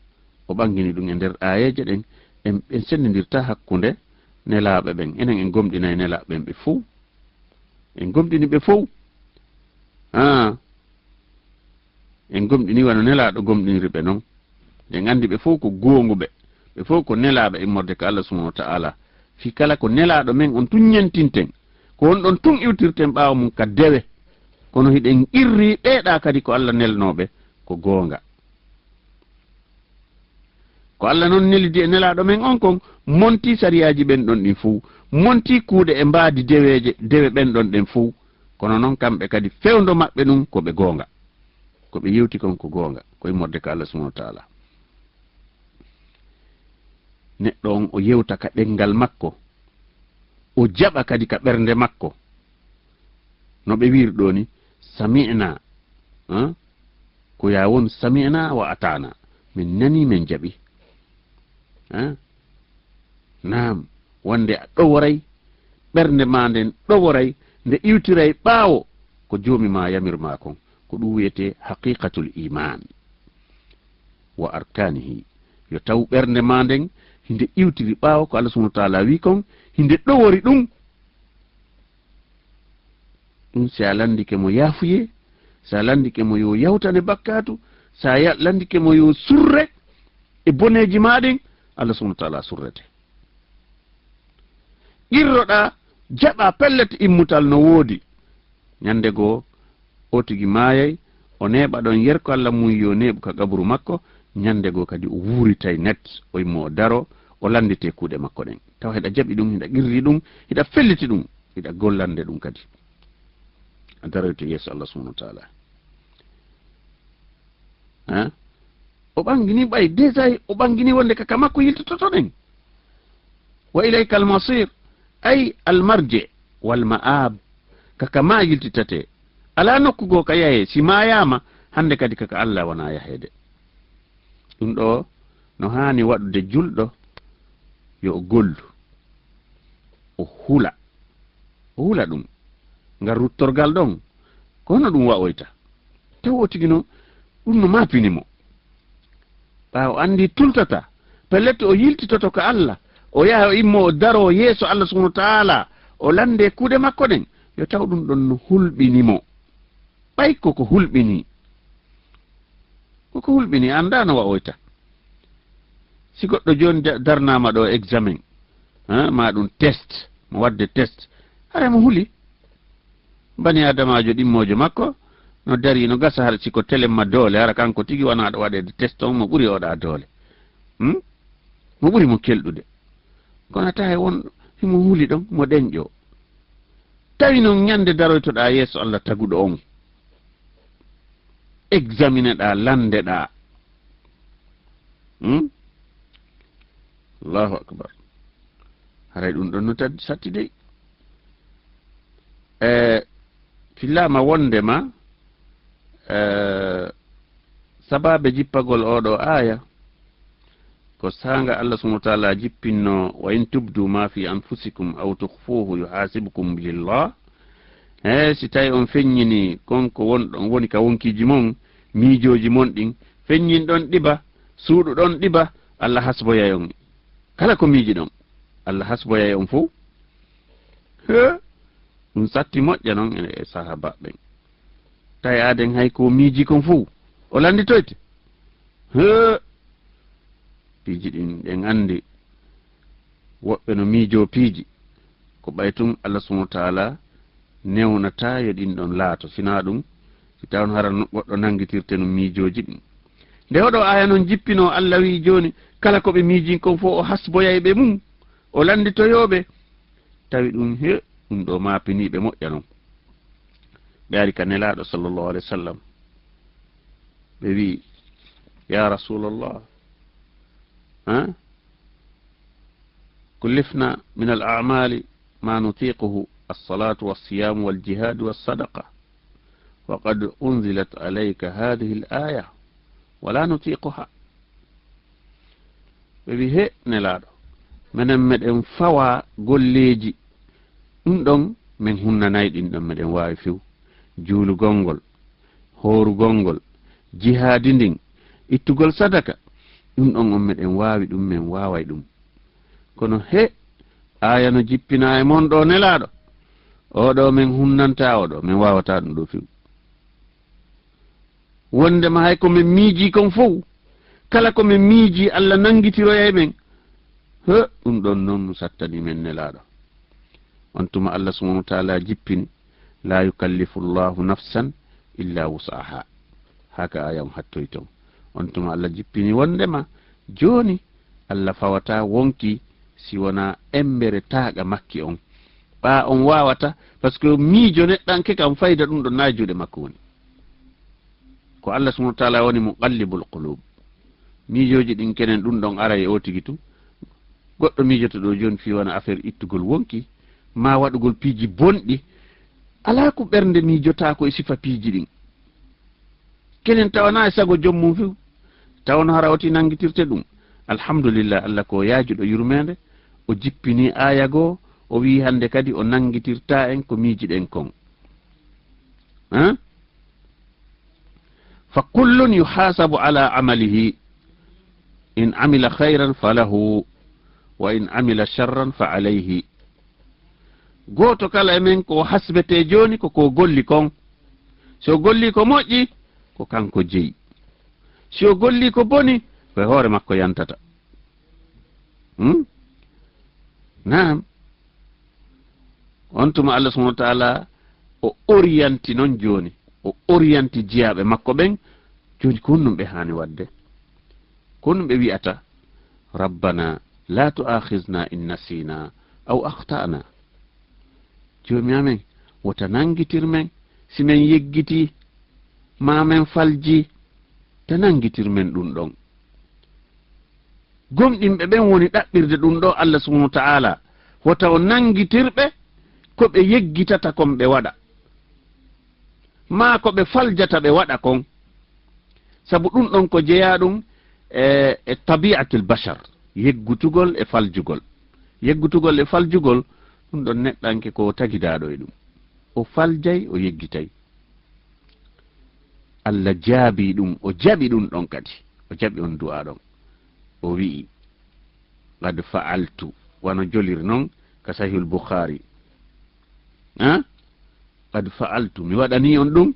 o ɓangini ɗum e nder aayeeje ɗen, en, en senndindirta hakkunde nelaaɓe ɓen. Enen en gomɗinay nelaaɓe ɓen ɓe fow. En gomɗini ɓe fow. Ah. En gomɗini wano nelaaɗo gomɗiniri ɓe non. Eɗen anndi ɓe fow ko goonguɓe. Ɓe fow ko nelaaɓe immorde ka Allah subhanahu wa ta'ala. Fii kala ko nelaaɗo men on tun ñentinten. Ko on ɗon tun iwtirten ɓaawo mum ka dewe. Kono hiɗen qirri ɓeeɗa kadi ko Allah nelnooɓe ko goonga. Ko Allah non nelidi e nelaaɗo men on kon, monti sariyaaji ɓen ɗon ɗin fow, monti kuuɗe e mbaadi deweeje, dewe ɓen ɗon ɗen fow. Kono non kamɓe kadi fewndo maɓɓe ɗum ko ɓe goonga. Ko ɓe yewti kon ko goonga, ko immorde ka Allah subhanahu wa ta'ala. Neɗɗo on o yewta ka ɗenngal makko, o jaɓa kadi ka ɓernde makko. No ɓe wiiri ɗoo ni, sami'na, han? Ko yaa won sami'na wa ata'na. Min nanii, min jaɓi. Han? Naam, wonde a ɗoworay, ɓernde maa nden ɗoworay, nde iwtiray ɓaawo ko Joomi maa yamir maa kon. Ko ɗum wiyetee haqiqatul iman wa arkanihi. Yo taw ɓernde maa nden hinde iwtiri ɓaawo ko Allah subhanahu wa ta'ala wi kon, hinde ɗowori ɗum. Ɗum si a landike mo yaafuyee, si a landike mo yo yawtane bakkaatu, si a ya-, landike mo yo surre e boneeji maa ɗin, Allah subhanahu wa ta'ala surrete. Qirroɗaa, jaɓaa pellet immutal no woodi. Ñande goo, o tigi maayay, o neeɓa ɗon yerko Allah mum yo neeɓu ka qaburu makko, ñande goo kadi o wuuritay net, o immo o daro, o landite kuuɗe makko ɗen. Tawa hiɗa jaɓi ɗum, hiɗa qirri ɗum, hiɗa felliti ɗum, hiɗa gollande ɗum kadi. A daroyto yeeso Allah subhanahu wa ta'ala. Ha? O ɓangini ɓay, déjà o ɓangini wonde ka, ka makko yiltototo ɗen. Wa ilayka al-masir, ay al-marji wal ma'ab, ka, ka ma yiltitate. Alaa nokku goo ka yahee, si maayaama, hande kadi ka, ka Allah wona yaheede. Ɗum ɗoo no haani waɗude julɗo, yo o gollu, o hula. O hula ɗum. Ngal ruttorgal ɗon, ko hono ɗum waɗoyta? Taw o tigi no, ɗum no maapini mo. Ɓaawo anndi tultata, pellet o yiltitoto ka Allah, o yaha o immo o daroo yeeso Allah subhanahu wa ta'ala, o lande kuuɗe makko ɗen, yo taw ɗum ɗon no hulɓini mo. Ɓay koko hulɓini. Koko hulɓini, anndaa no waɗoyta. Si goɗɗo jooni da-, darnaama ɗo examen, ha, maa ɗum test, mo waɗde test, haray mo huli. Bani Aadamaajo ɗimmoojo makko, no darii, no gasa hara si ko telemma doole, hara kanko tigi wonaa ɗo waɗeede test on, mo ɓuri oɗa doole. Hmm? Mo ɓuri mo kelɗude. Kono tawa won himo huli ɗon, mo ɗenƴo. Tawi non ñande daroytoɗaa yeeso Allah taguɗo on, examineɗaa, landeɗaa. Hmm? Allahu akbar. Haray ɗum ɗon no tad-, satti dey. E, fillaama wondema, e, sababe jippagol oɗo aaya, ko saanga Allah subhanahu wa ta'ala jippinno, "Wa in tubdu ma fi anfusikum aw tukhfuhu yuhasibukum billah." He, si tawi on feññini kon ko wonɗon, woni ka wonkiiji mon, miijooji mon ɗin, feññin ɗon ɗiba, suuɗu ɗon ɗiba, Allah hasboyay on. Kala ko miiji ɗon, Allah hasboyay on fow. He, ɗum satti moƴƴa non e, e sahaaba ɓen. Tawi aden hay ko miiji kon fow, o lannditoyte. He, piiji ɗin ɗen anndi, woɓɓe no miijoo piiji, ko ɓay tun Allah subhanahu wa ta'ala newnataa yo ɗin ɗon laato. Sinaa ɗum, si tawno hara no-, goɗɗo nanngitirte no miijooji ɗin. Nde oɗo aaya non jippinoo, Allah wi'i jooni, kala ko ɓe miijin kon fow o hasboyay ɓe mum, o lannditoyoo ɓe. Tawi ɗum, he, ɗum ɗo maapinii ɓe moƴƴa non. Ɓe ari ka Nelaaɗo sallallahu alayhi wa sallam. Ɓe wi'i, "Ya Rasulallah, ha? Kullifna min al-a'mali ma nutiquhu, as-salatu was-siyamu wal-jihadu was-sadaqa. Wa qad unzilat alayka hadhihi al-aya, wa la nutiquha." Ɓe wi, "He Nelaaɗo, menen meɗen fawa golleeji, ɗum ɗon men hunnanay ɗin ɗon, meɗen waawi few. Juulugol ngol, hoorugol ngol, jihaadi ndin, ittugol sadaka, ɗum ɗon on meɗen waawi ɗum, men waaway ɗum. Kono he, aaya no jippinaa e mon ɗo Nelaaɗo, oɗo men hunnanta, oɗo men waawata ɗum ɗo few." Wondema hay ko men miiji kon fow, kala ko men miiji, Allah nanngitiroyay men. He, ɗum ɗon non no sattani men Nelaaɗo. On tuma Allah subhanahu wa ta'ala jippini, "La yukallifu Allahu nafsan illa wus'aha." Haka aya on hattoy ton. On tuma Allah jippini wondema jooni Allah fawata wonki si wona embere taaqa makki on. Ɓaa on waawata, parce que miijo neɗɗanke kam fayda ɗum ɗon na e juuɗe makko woni. Ko Allah subhanahu wa ta'ala woni muqallibul qulub. Miijooji ɗin kenen ɗum ɗon ara e o tigi tun. Goɗɗo miijoto ɗo jooni fii wona affaire ittugol wonki, maa waɗugol piiji bonɗi. Alaa ko ɓernde miijotaako e sifa piiji ɗin. Kenen tawana e sago joom mum few. Tawano hara oti nanngitirte ɗum. Alhamdulillah, Allah ko yaajuɗo yurmeende. O jippini aaya goo, o wi'i hannde kadi o nanngitirta en ko miijiɗen kon. Hein? "Fa kullun yuhasabu ala amalihi, in amila khayran falahu, wa in amila sharran fa alayhi." Gooto kala e men ko o hasbete jooni ko ko o golli kon. Si o golli ko moƴƴi, ko kanko jeyi. Si o golli ko boni, ko e hoore makko yantata. Hmm? Naam. On tuma Allah subhanahu wa ta'ala o oriyanti non jooni. O oriyanti jiyaaɓe makko ɓen. Jooni ko honɗum ɓe haani waɗde? Ko honɗum ɓe wi'ata? "Rabbana la tu'akhizna in nasina aw akhta'na." Joomi amen, wota nanngitir men si men yeggitii, maa men faljii, ta nanngitir men ɗum ɗon. Gomɗinɓe ɓen woni ɗaɓɓirde ɗum ɗo Allah subhanahu wa ta'ala, wota o nanngitir ɓe ko ɓe yeggitata kon ɓe waɗa, maa ko ɓe faljata ɓe waɗa kon. Sabu ɗum ɗon ko jeyaa ɗum e, e tabi'atul bashar, yeggutugol e faljugol. Yeggutugol e faljugol, ɗum ɗon neɗɗanke ko o tagidaaɗo e ɗum. O faljay, o yeggitay. Allah jaabii ɗum, o jaɓi ɗum ɗon kadi. O jaɓi on du'aa ɗon. O wi'i, "Qad fa'altu." Wano joliri non ka Sahihul Bukhari. Ha? "Qad fa'altu." Mi waɗanii on ɗum.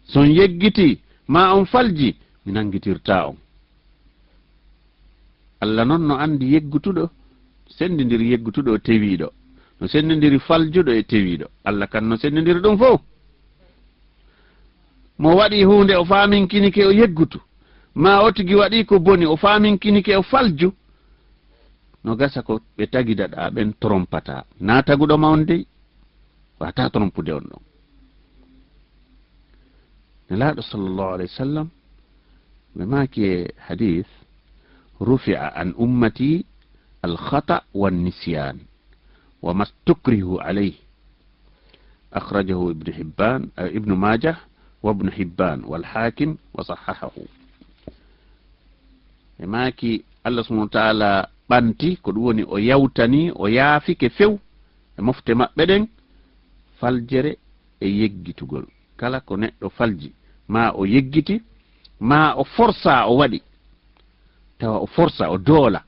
Si on yeggitii, maa on faljii, mi nanngitirtaa on. Allah non no anndi yeggutuɗo, senndindiri yeggutuɗo e tewiiɗo. No senndindiri faljuɗo e tewiiɗo. Allah kan no senndindiri ɗum fow. Mo waɗi huunde o faaminkinike o yeggutu. Maa o tigi waɗi ko boni o faaminkinike o falju. No gasa ko ɓe tagidaɗaa ɓen trompataa. Naa taguɗo ma on dey. Wata trompude on ɗon. Nelaaɗo sallallahu alayhi wa sallam Ɓe maaki e hadith, "Rufi'a an ummati al-khata' wan nisyan, wa mastukrihu alayh." Akhrajahu Ibnu Hibban, eh, Ibnu Majah, wa Ibnu Hibban, wal Hakim, wa sahhahahu. Ɓe maaki, Allah subhanahu wa ta'ala ɓanti, ko ɗum woni o yawtani, o yaafike few e mofte maɓɓe ɗen, faljere e yeggitugol. Kala ko neɗɗo falji, ma o yeggiti, ma o forsa o waɗi, tawa o forsa, o doola,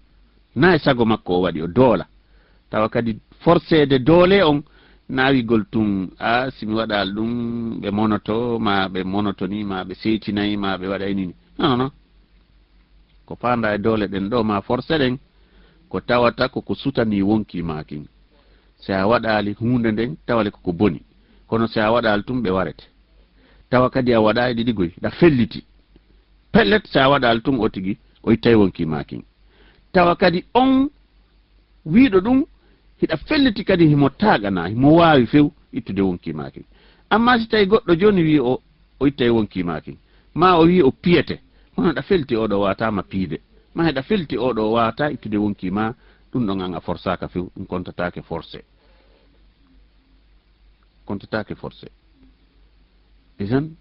na e sago makko o waɗi, o doola, tawa kadi forseede doole on naawigol tun, a, si mi waɗaali ɗum, ɓe monoto, ma ɓe monotoni, ma ɓe seytinay, ma ɓe waɗay nini. Non, non, non. Ko faanda e doole ɗen ɗo, ma forse ɗen, ko tawata ko ko sutani wonki ma kin. Si a waɗaali huunde nden, tawale ko ko boni. Kono si a waɗaali tun, ɓe warete. Tawa kadi a waɗaali ɗiɗi goy, ɗa felliti. Pellet, si a waɗaali tun, o tigi, o ittay wonki ma kin. Tawa kadi on wiiɗo ɗum, hiɗa felliti kadi himo taaganaa, himo waawi few ittude wonki ma kin. Amma si tawi goɗɗo jooni wii o, o ittay wonki ma kin, ma o wii o piyete, kono hiɗa felliti oo ɗoo waawataa ma piide, ma hiɗa felliti oo ɗoo waawataa ittude wonki ma, ɗum ɗon an a forsaaka few, ɗum kontataake forse. Kontataake forse. Idan,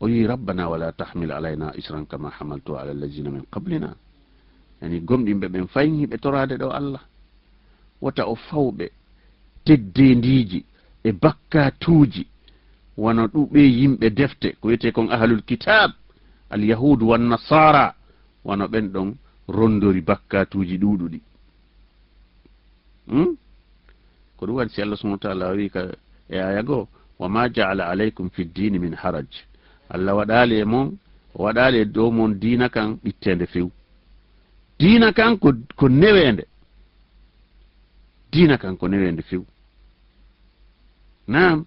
o yi, "Rabbana wala tahmil alayna isran kama hamaltu ala allazina min qablina." Yani, gomɗinɓe ɓen fayin hiɓe toraade ɗo Allah. Wota o fawɓe teddeendiiji e bakkatuuji wano ɗuɓe yimɓe defte, ko wiyetee kon ahlul kitab, al yahudu wan nasara, wano ɓen ɗon rondori bakkatuuji ɗuuɗuɗi. Hmm? Ko ɗum waɗi si Allah subhanahu wa ta'ala wi ka e aya goo, "Wa ma ja'ala alaykum fi ddini min haraj." Allah waɗaali e mon, o waɗaali e dow mon diina kan ɓitteende few. Diina kan ko, ko neweende. Diina kan ko neweende few. Naam.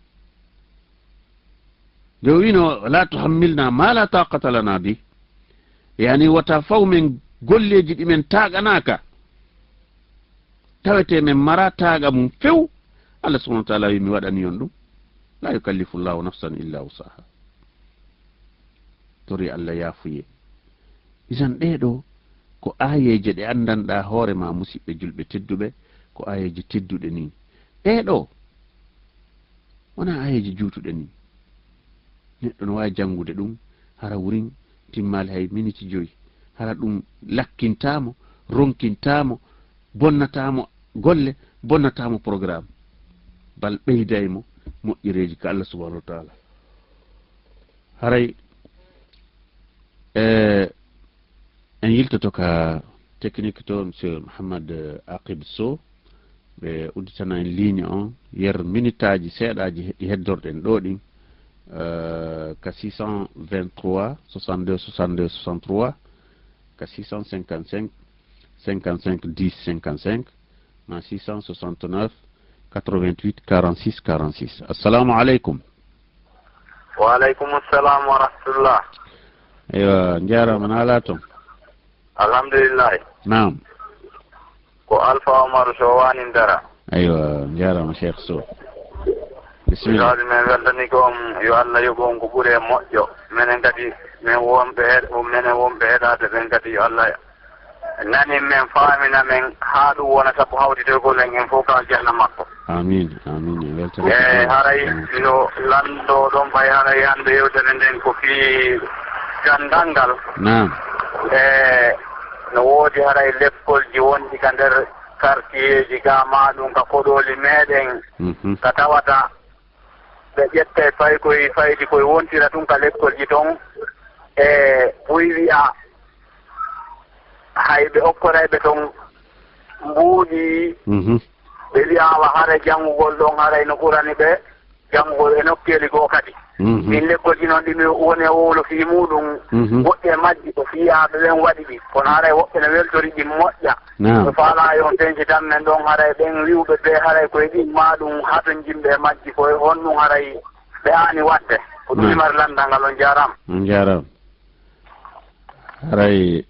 Nde o wino, "La tuhammilna ma la taqata lana bi." Yani, wota faw men golleeji ɗi men taaganaka. Tawete men mara taaga mum few. Allah subhanahu wa ta'ala wi, "Mi waɗani on ɗum." La yukallifu Allahu nafsan illa wusaha. Tori Allah yaafuye. Isan ɗee ɗoo ko aayeeje ɗe anndanɗaa hoore ma, musiɓɓe julɓe tedduɓe, ko aayeeje tedduɗe nii. Ɗee ɗoo wonaa aayeeje juutuɗe nii. Neɗɗo no waawi janngude ɗum, hara wurin timmaali hay miniti joyi. Hara ɗum lakkintaa mo, ronkintaa mo, bonnataa mo golle, bonnataa mo programme. Bal ɓeyday mo moƴƴereeji ka Allah subhanahu wa ta'ala. Haray, eh, en yiltoto ka technique to, Monsieur Mohamed, eh, Aqib Sow. Ɓe udditana en ligne on, yer minitaaji seeɗaaji he-, ɗi heddorɗen ɗo ɗin, eh, ka six cent vingt-trois, soixante-deux, soixante-deux, soixante-trois, ka six cent cinquante-cinq, cinquante-cinq, dix, cinquante-cinq, ma six cent soixante-neuf, quatre-vingt-huit, quarante-six, quarante-six. Assalamu aleykum. Wa aleykum salam wa rahmatullah. Eywa, njaaraama, na alaa toon? Alhamdulillahi. Naam. Ko Alpha Omar Sow Wanin Dara. Eywa, njaaraama Cheikh Sow. Bisimilla. Misaaji men weltani ko on, yo Allah yoɓu on ko ɓuri e moƴƴo. Menen kadi, men wonɓe heɗ-, menen wonɓe heɗaade ɓen kadi, yo Allah nanin men, faamina men, haa ɗum wona sabu hawtitoygol en, en fof ka aljanna makko. Amiin, amiin. En weltanii. E haray no lanndo ɗon, ɓay haray hannde yewtere nden ko fii ganndal ngal. Naam. E no woodi haray lekkolji wonɗi ka nder kartiyeeji ga, maa ɗum ka koɗooli meɗen, mhm, ka tawata ɓe ƴettay paykoy faydi koy wontira tun ka lekkolji ton. E buy wi'a hay ɓe okkorayɓe ton mbuuɗi. Mhm. Ɓe wi'aama haray janngugol ɗon haray no ɓurani ɓe janngugol e nokkeeli goo kadi. Mhm. Min lekkolji noon ɗi mi woni e wowlo fii muuɗum, mhm, goɗɗi e majji ko fiyaaɓe ɓen waɗi ɗi. Kono haray woɓɓe no weltori ɗi moƴƴa. Naam. Ɓe faalaa yo on teŋti tan men ɗon haray ɓen wi'uɓe ɓe haray koye ɗin maa ɗum hatonjinɓe e majji koye honɗum haray ɓe aani waɗde. Ko ɗum mi mari lanndal ngal, on njaaraama. On njaaraama. Haray,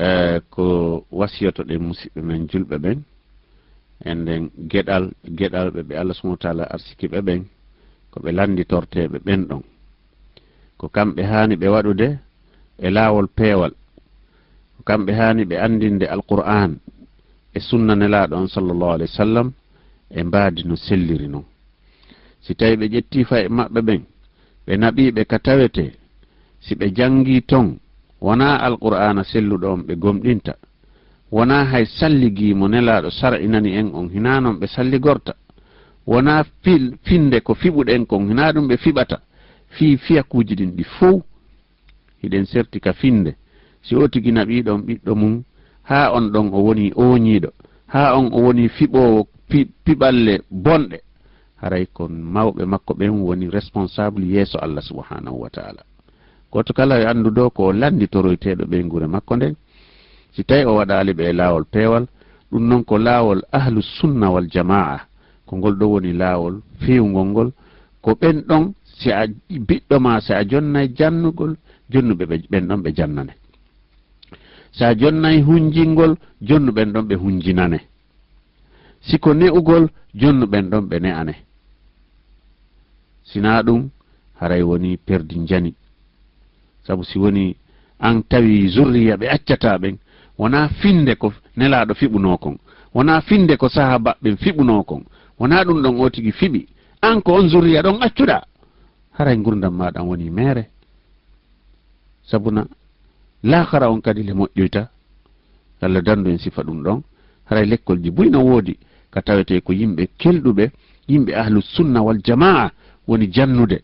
eh, ko wasiyotoɗen musiɓɓe men julɓe ɓen, enden geɗal, geɗalɓe ɓe Allah subhanahu wa ta'ala arsiki ɓe ɓen, ko ɓe lannditorteeɓe ɓen ɗon. Ko kamɓe haani ɓe waɗude e laawol peewal. Ko kamɓe haani ɓe anndinde Alqur'aan e sunna Nelaaɗo on, sallallahu alayhi wa sallam, e mbaadi no selliri non. Si tawii ɓe ƴettii fayi maɓɓe ɓen, ɓe naɓii ɓe ka tawetee, si ɓe janngii ton, wonaa Alqur'aana selluɗo on ɓe gomɗinta, wonaa hay salligii mo Nelaaɗo sar'inani en on, hinaa non ɓe salligorta, wonaa fil-, finde ko fiɓuɗen kon, hinaa ɗum ɓe fiɓata, fii fiyakuuji ɗin ɗi fow. Hiɗen serti ka finde, si o tigi naɓii ɗon ɓiɗɗo mum, haa on ɗon o woni ooñiiɗo, haa on o woni fiɓoowo pi-, piɓalle bonɗe, haray ko mawɓe makko ɓen woni responsable yeeso Allah subhanahu wa ta'ala. Gooto kala e anndude ko o lannditoroyteeɗo ɓeynguure makko nden. Si tawii o waɗaali ɓe e laawol peewal, ɗum non ko laawol ahlu sunna wal jamaa, ko ngol ɗoo woni laawol feewngol ngol. Ko ɓen ɗon, si a, biɗɗo ma, si a jonnay jannugol, jonnuɓe ɓe, ɓen ɗon ɓe jannane. Si a jonnay hunjingol, jonnu ɓen ɗon ɓe hunjinane. Si ko ne'ugol, jonnu ɓen ɗon ɓe ne'ane. Si naa ɗum, haray woni perdi njani. Sabu si woni an tawi zurriya ɓe accataa ɓen, wonaa finde ko Nelaaɗo fiɓunoo kon, wonaa finde ko sahaaba ɓen fiɓunoo kon, wonaa ɗum ɗon o tigi fiɓi, an ko on zurriya ɗon accuɗaa, haray ngurndan maaɗa woni meere. Sabuna, laakara on kadi le moƴƴoyta. Allah dandu en sifa ɗum ɗon. Haray lekkolji buy no woodi, ka tawetee ko yimɓe kelɗuɓe, yimɓe ahlu sunna wal jamaa woni jannude.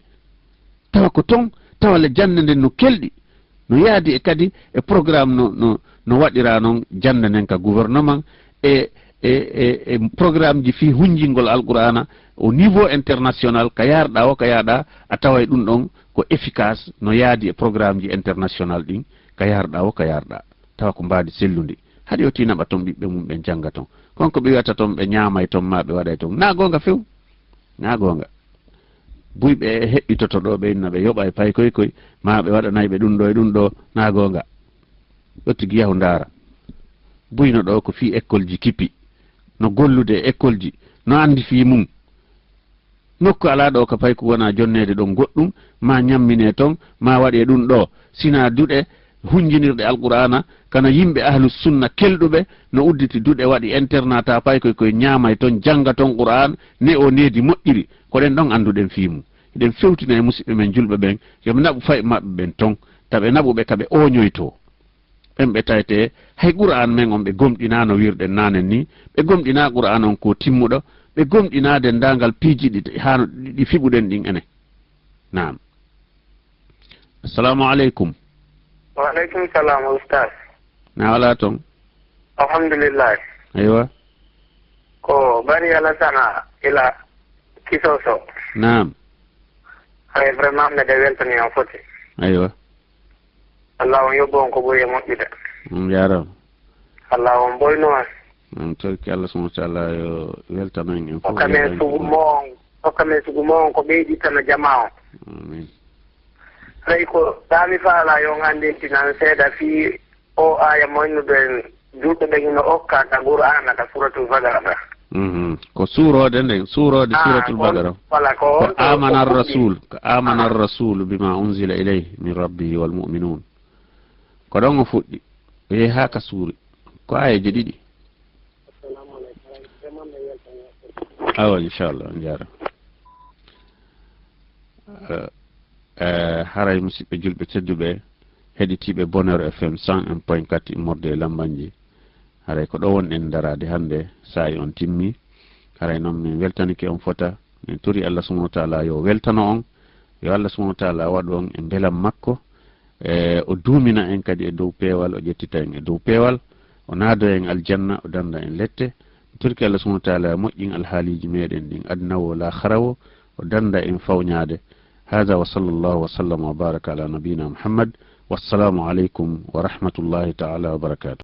Tawa ko ton, tawa le jannde nden no kelɗi, no yaadi e kadi e programme no, no, no waɗiraa non jannde nden ka gouvernement e, e, e, e programme ji fii hunjingol Alqur'aana au niveau international, ka yaarɗaa o, ka yaarɗaa, a taway ɗum ɗon ko efficace, no yaadi e programme ji international ɗin, ka yaarɗaa o, ka yaarɗaa. Tawa ko mbaadi sellundi. Haɗi o tinaɓa ton ɓiɓɓe mum ɓen jannga ton. Kon ko ɓe wi'ata ton, ɓe ñaamay ton, maa ɓe waɗay ton. Naa goonga few. Naa goonga. Buy ɓe heɓɓitoto ɗoo, ɓe inna ɓe yoɓay pay koy koy, maa ɓe waɗanay ɓe ɗum ɗoo e ɗum ɗoo. Naa goonga. Ɗo tigi yahu ndaara. Buyno ɗoo ko fii ekkolji kipi. No gollude e ekkolji. No anndi fii mum. Nokku alaa ɗoo ka payku wonaa jonneede ɗon goɗɗum, maa ñamminee ton, maa waɗee ɗum ɗoo. Sinaa duɗe hunjinirɗe Alqur'aana, kano yimɓe ahlu sunna kelɗuɓe, no udditi duɗe waɗi internat, ta paykoy koy ñaamay ton, jannga ton Qur'aan, ne o needi moƴƴiri. Ko ɗen ɗon annduɗen fii mum. Hiɗen fewtina e musiɓɓe men julɓe ɓen, yo ɓe naɓu fayi maɓɓe ɓen ton, ta ɓe naɓu ɓe ka ɓe ooñoytoo. Ɓen ɓe tawetee hay Qur'aan men on ɓe gomɗinaano, wirɗen naanen ni, ɓe gomɗinaa Qur'aan on ko timmuɗo, ɓe gomɗinaa denndaangal piiji ɗi, haa no ɗi, ɗi fiɓuɗen ɗin enen. Naam. Assalamu aleykum. Wa aleykum salam, Ustaz. Na walaa ton? Alhamdulillah. Aywa. Ko Bari Alasana ila Kisoso. Naam. Ay, vraiment, mbeɗa weltani on foti. Aywa. Allah on yoɓu on ko ɓuri e moƴƴude. On jaaraama. Allah on ɓoynu on. On torki Allah subhanahu wa ta'ala yo weltano en en fof, hokka men sugu mo on, hokka men sugu mo on ko ɓeydittana jama on. Amin. Tawi ko ɗa mi faala yo nganndintinan seeɗa fii o aya mo innuɗo en, julɓe ɓen hino okka ka Qur'aana ka Suratul Baqara ka. Mhm. Ko suuroode nden, suuroode Ah, Suratul on, Baqara. Wala ko Ko on to amana o fuɗɗi. Ar-rasul, ko amana Ah. Ar-rasul bima unzila ilayhi min rabbihi wal mu'minun. Ko ɗon o fuɗɗi. O yehi haa ka suuri. Ko aayeeje ɗiɗi. Awa, inchallah, on jaaraama. Eh, eh, haray musiɓɓe julɓe tedduɓe, heɗitiiɓe Bonheur F M cent un point quatre immorde e Lambanji. Haray ko ɗo wonɗen daraade hannde, saa'i on timmi. Haray noon min weltanike on fota, min tori Allah subhanahu wa ta'ala yo weltano on, yo Allah subhanahu wa ta'ala waɗu on e mbelam makko, e o duumina en kadi e dow peewal, o ƴettita en e dow peewal, o naado en aljanna, o danda en lette. Min torki Allah subhanahu wa ta'ala moƴƴin alhaaliiji meɗen ɗin aduna wo laakhara wo, o danda en fawñaade. Hada wa sallallahu wa sallam wa baraka ala nabiyina Muhammad. Wassalamu aleykum wa rahmatullahi ta'ala wa barakatuh.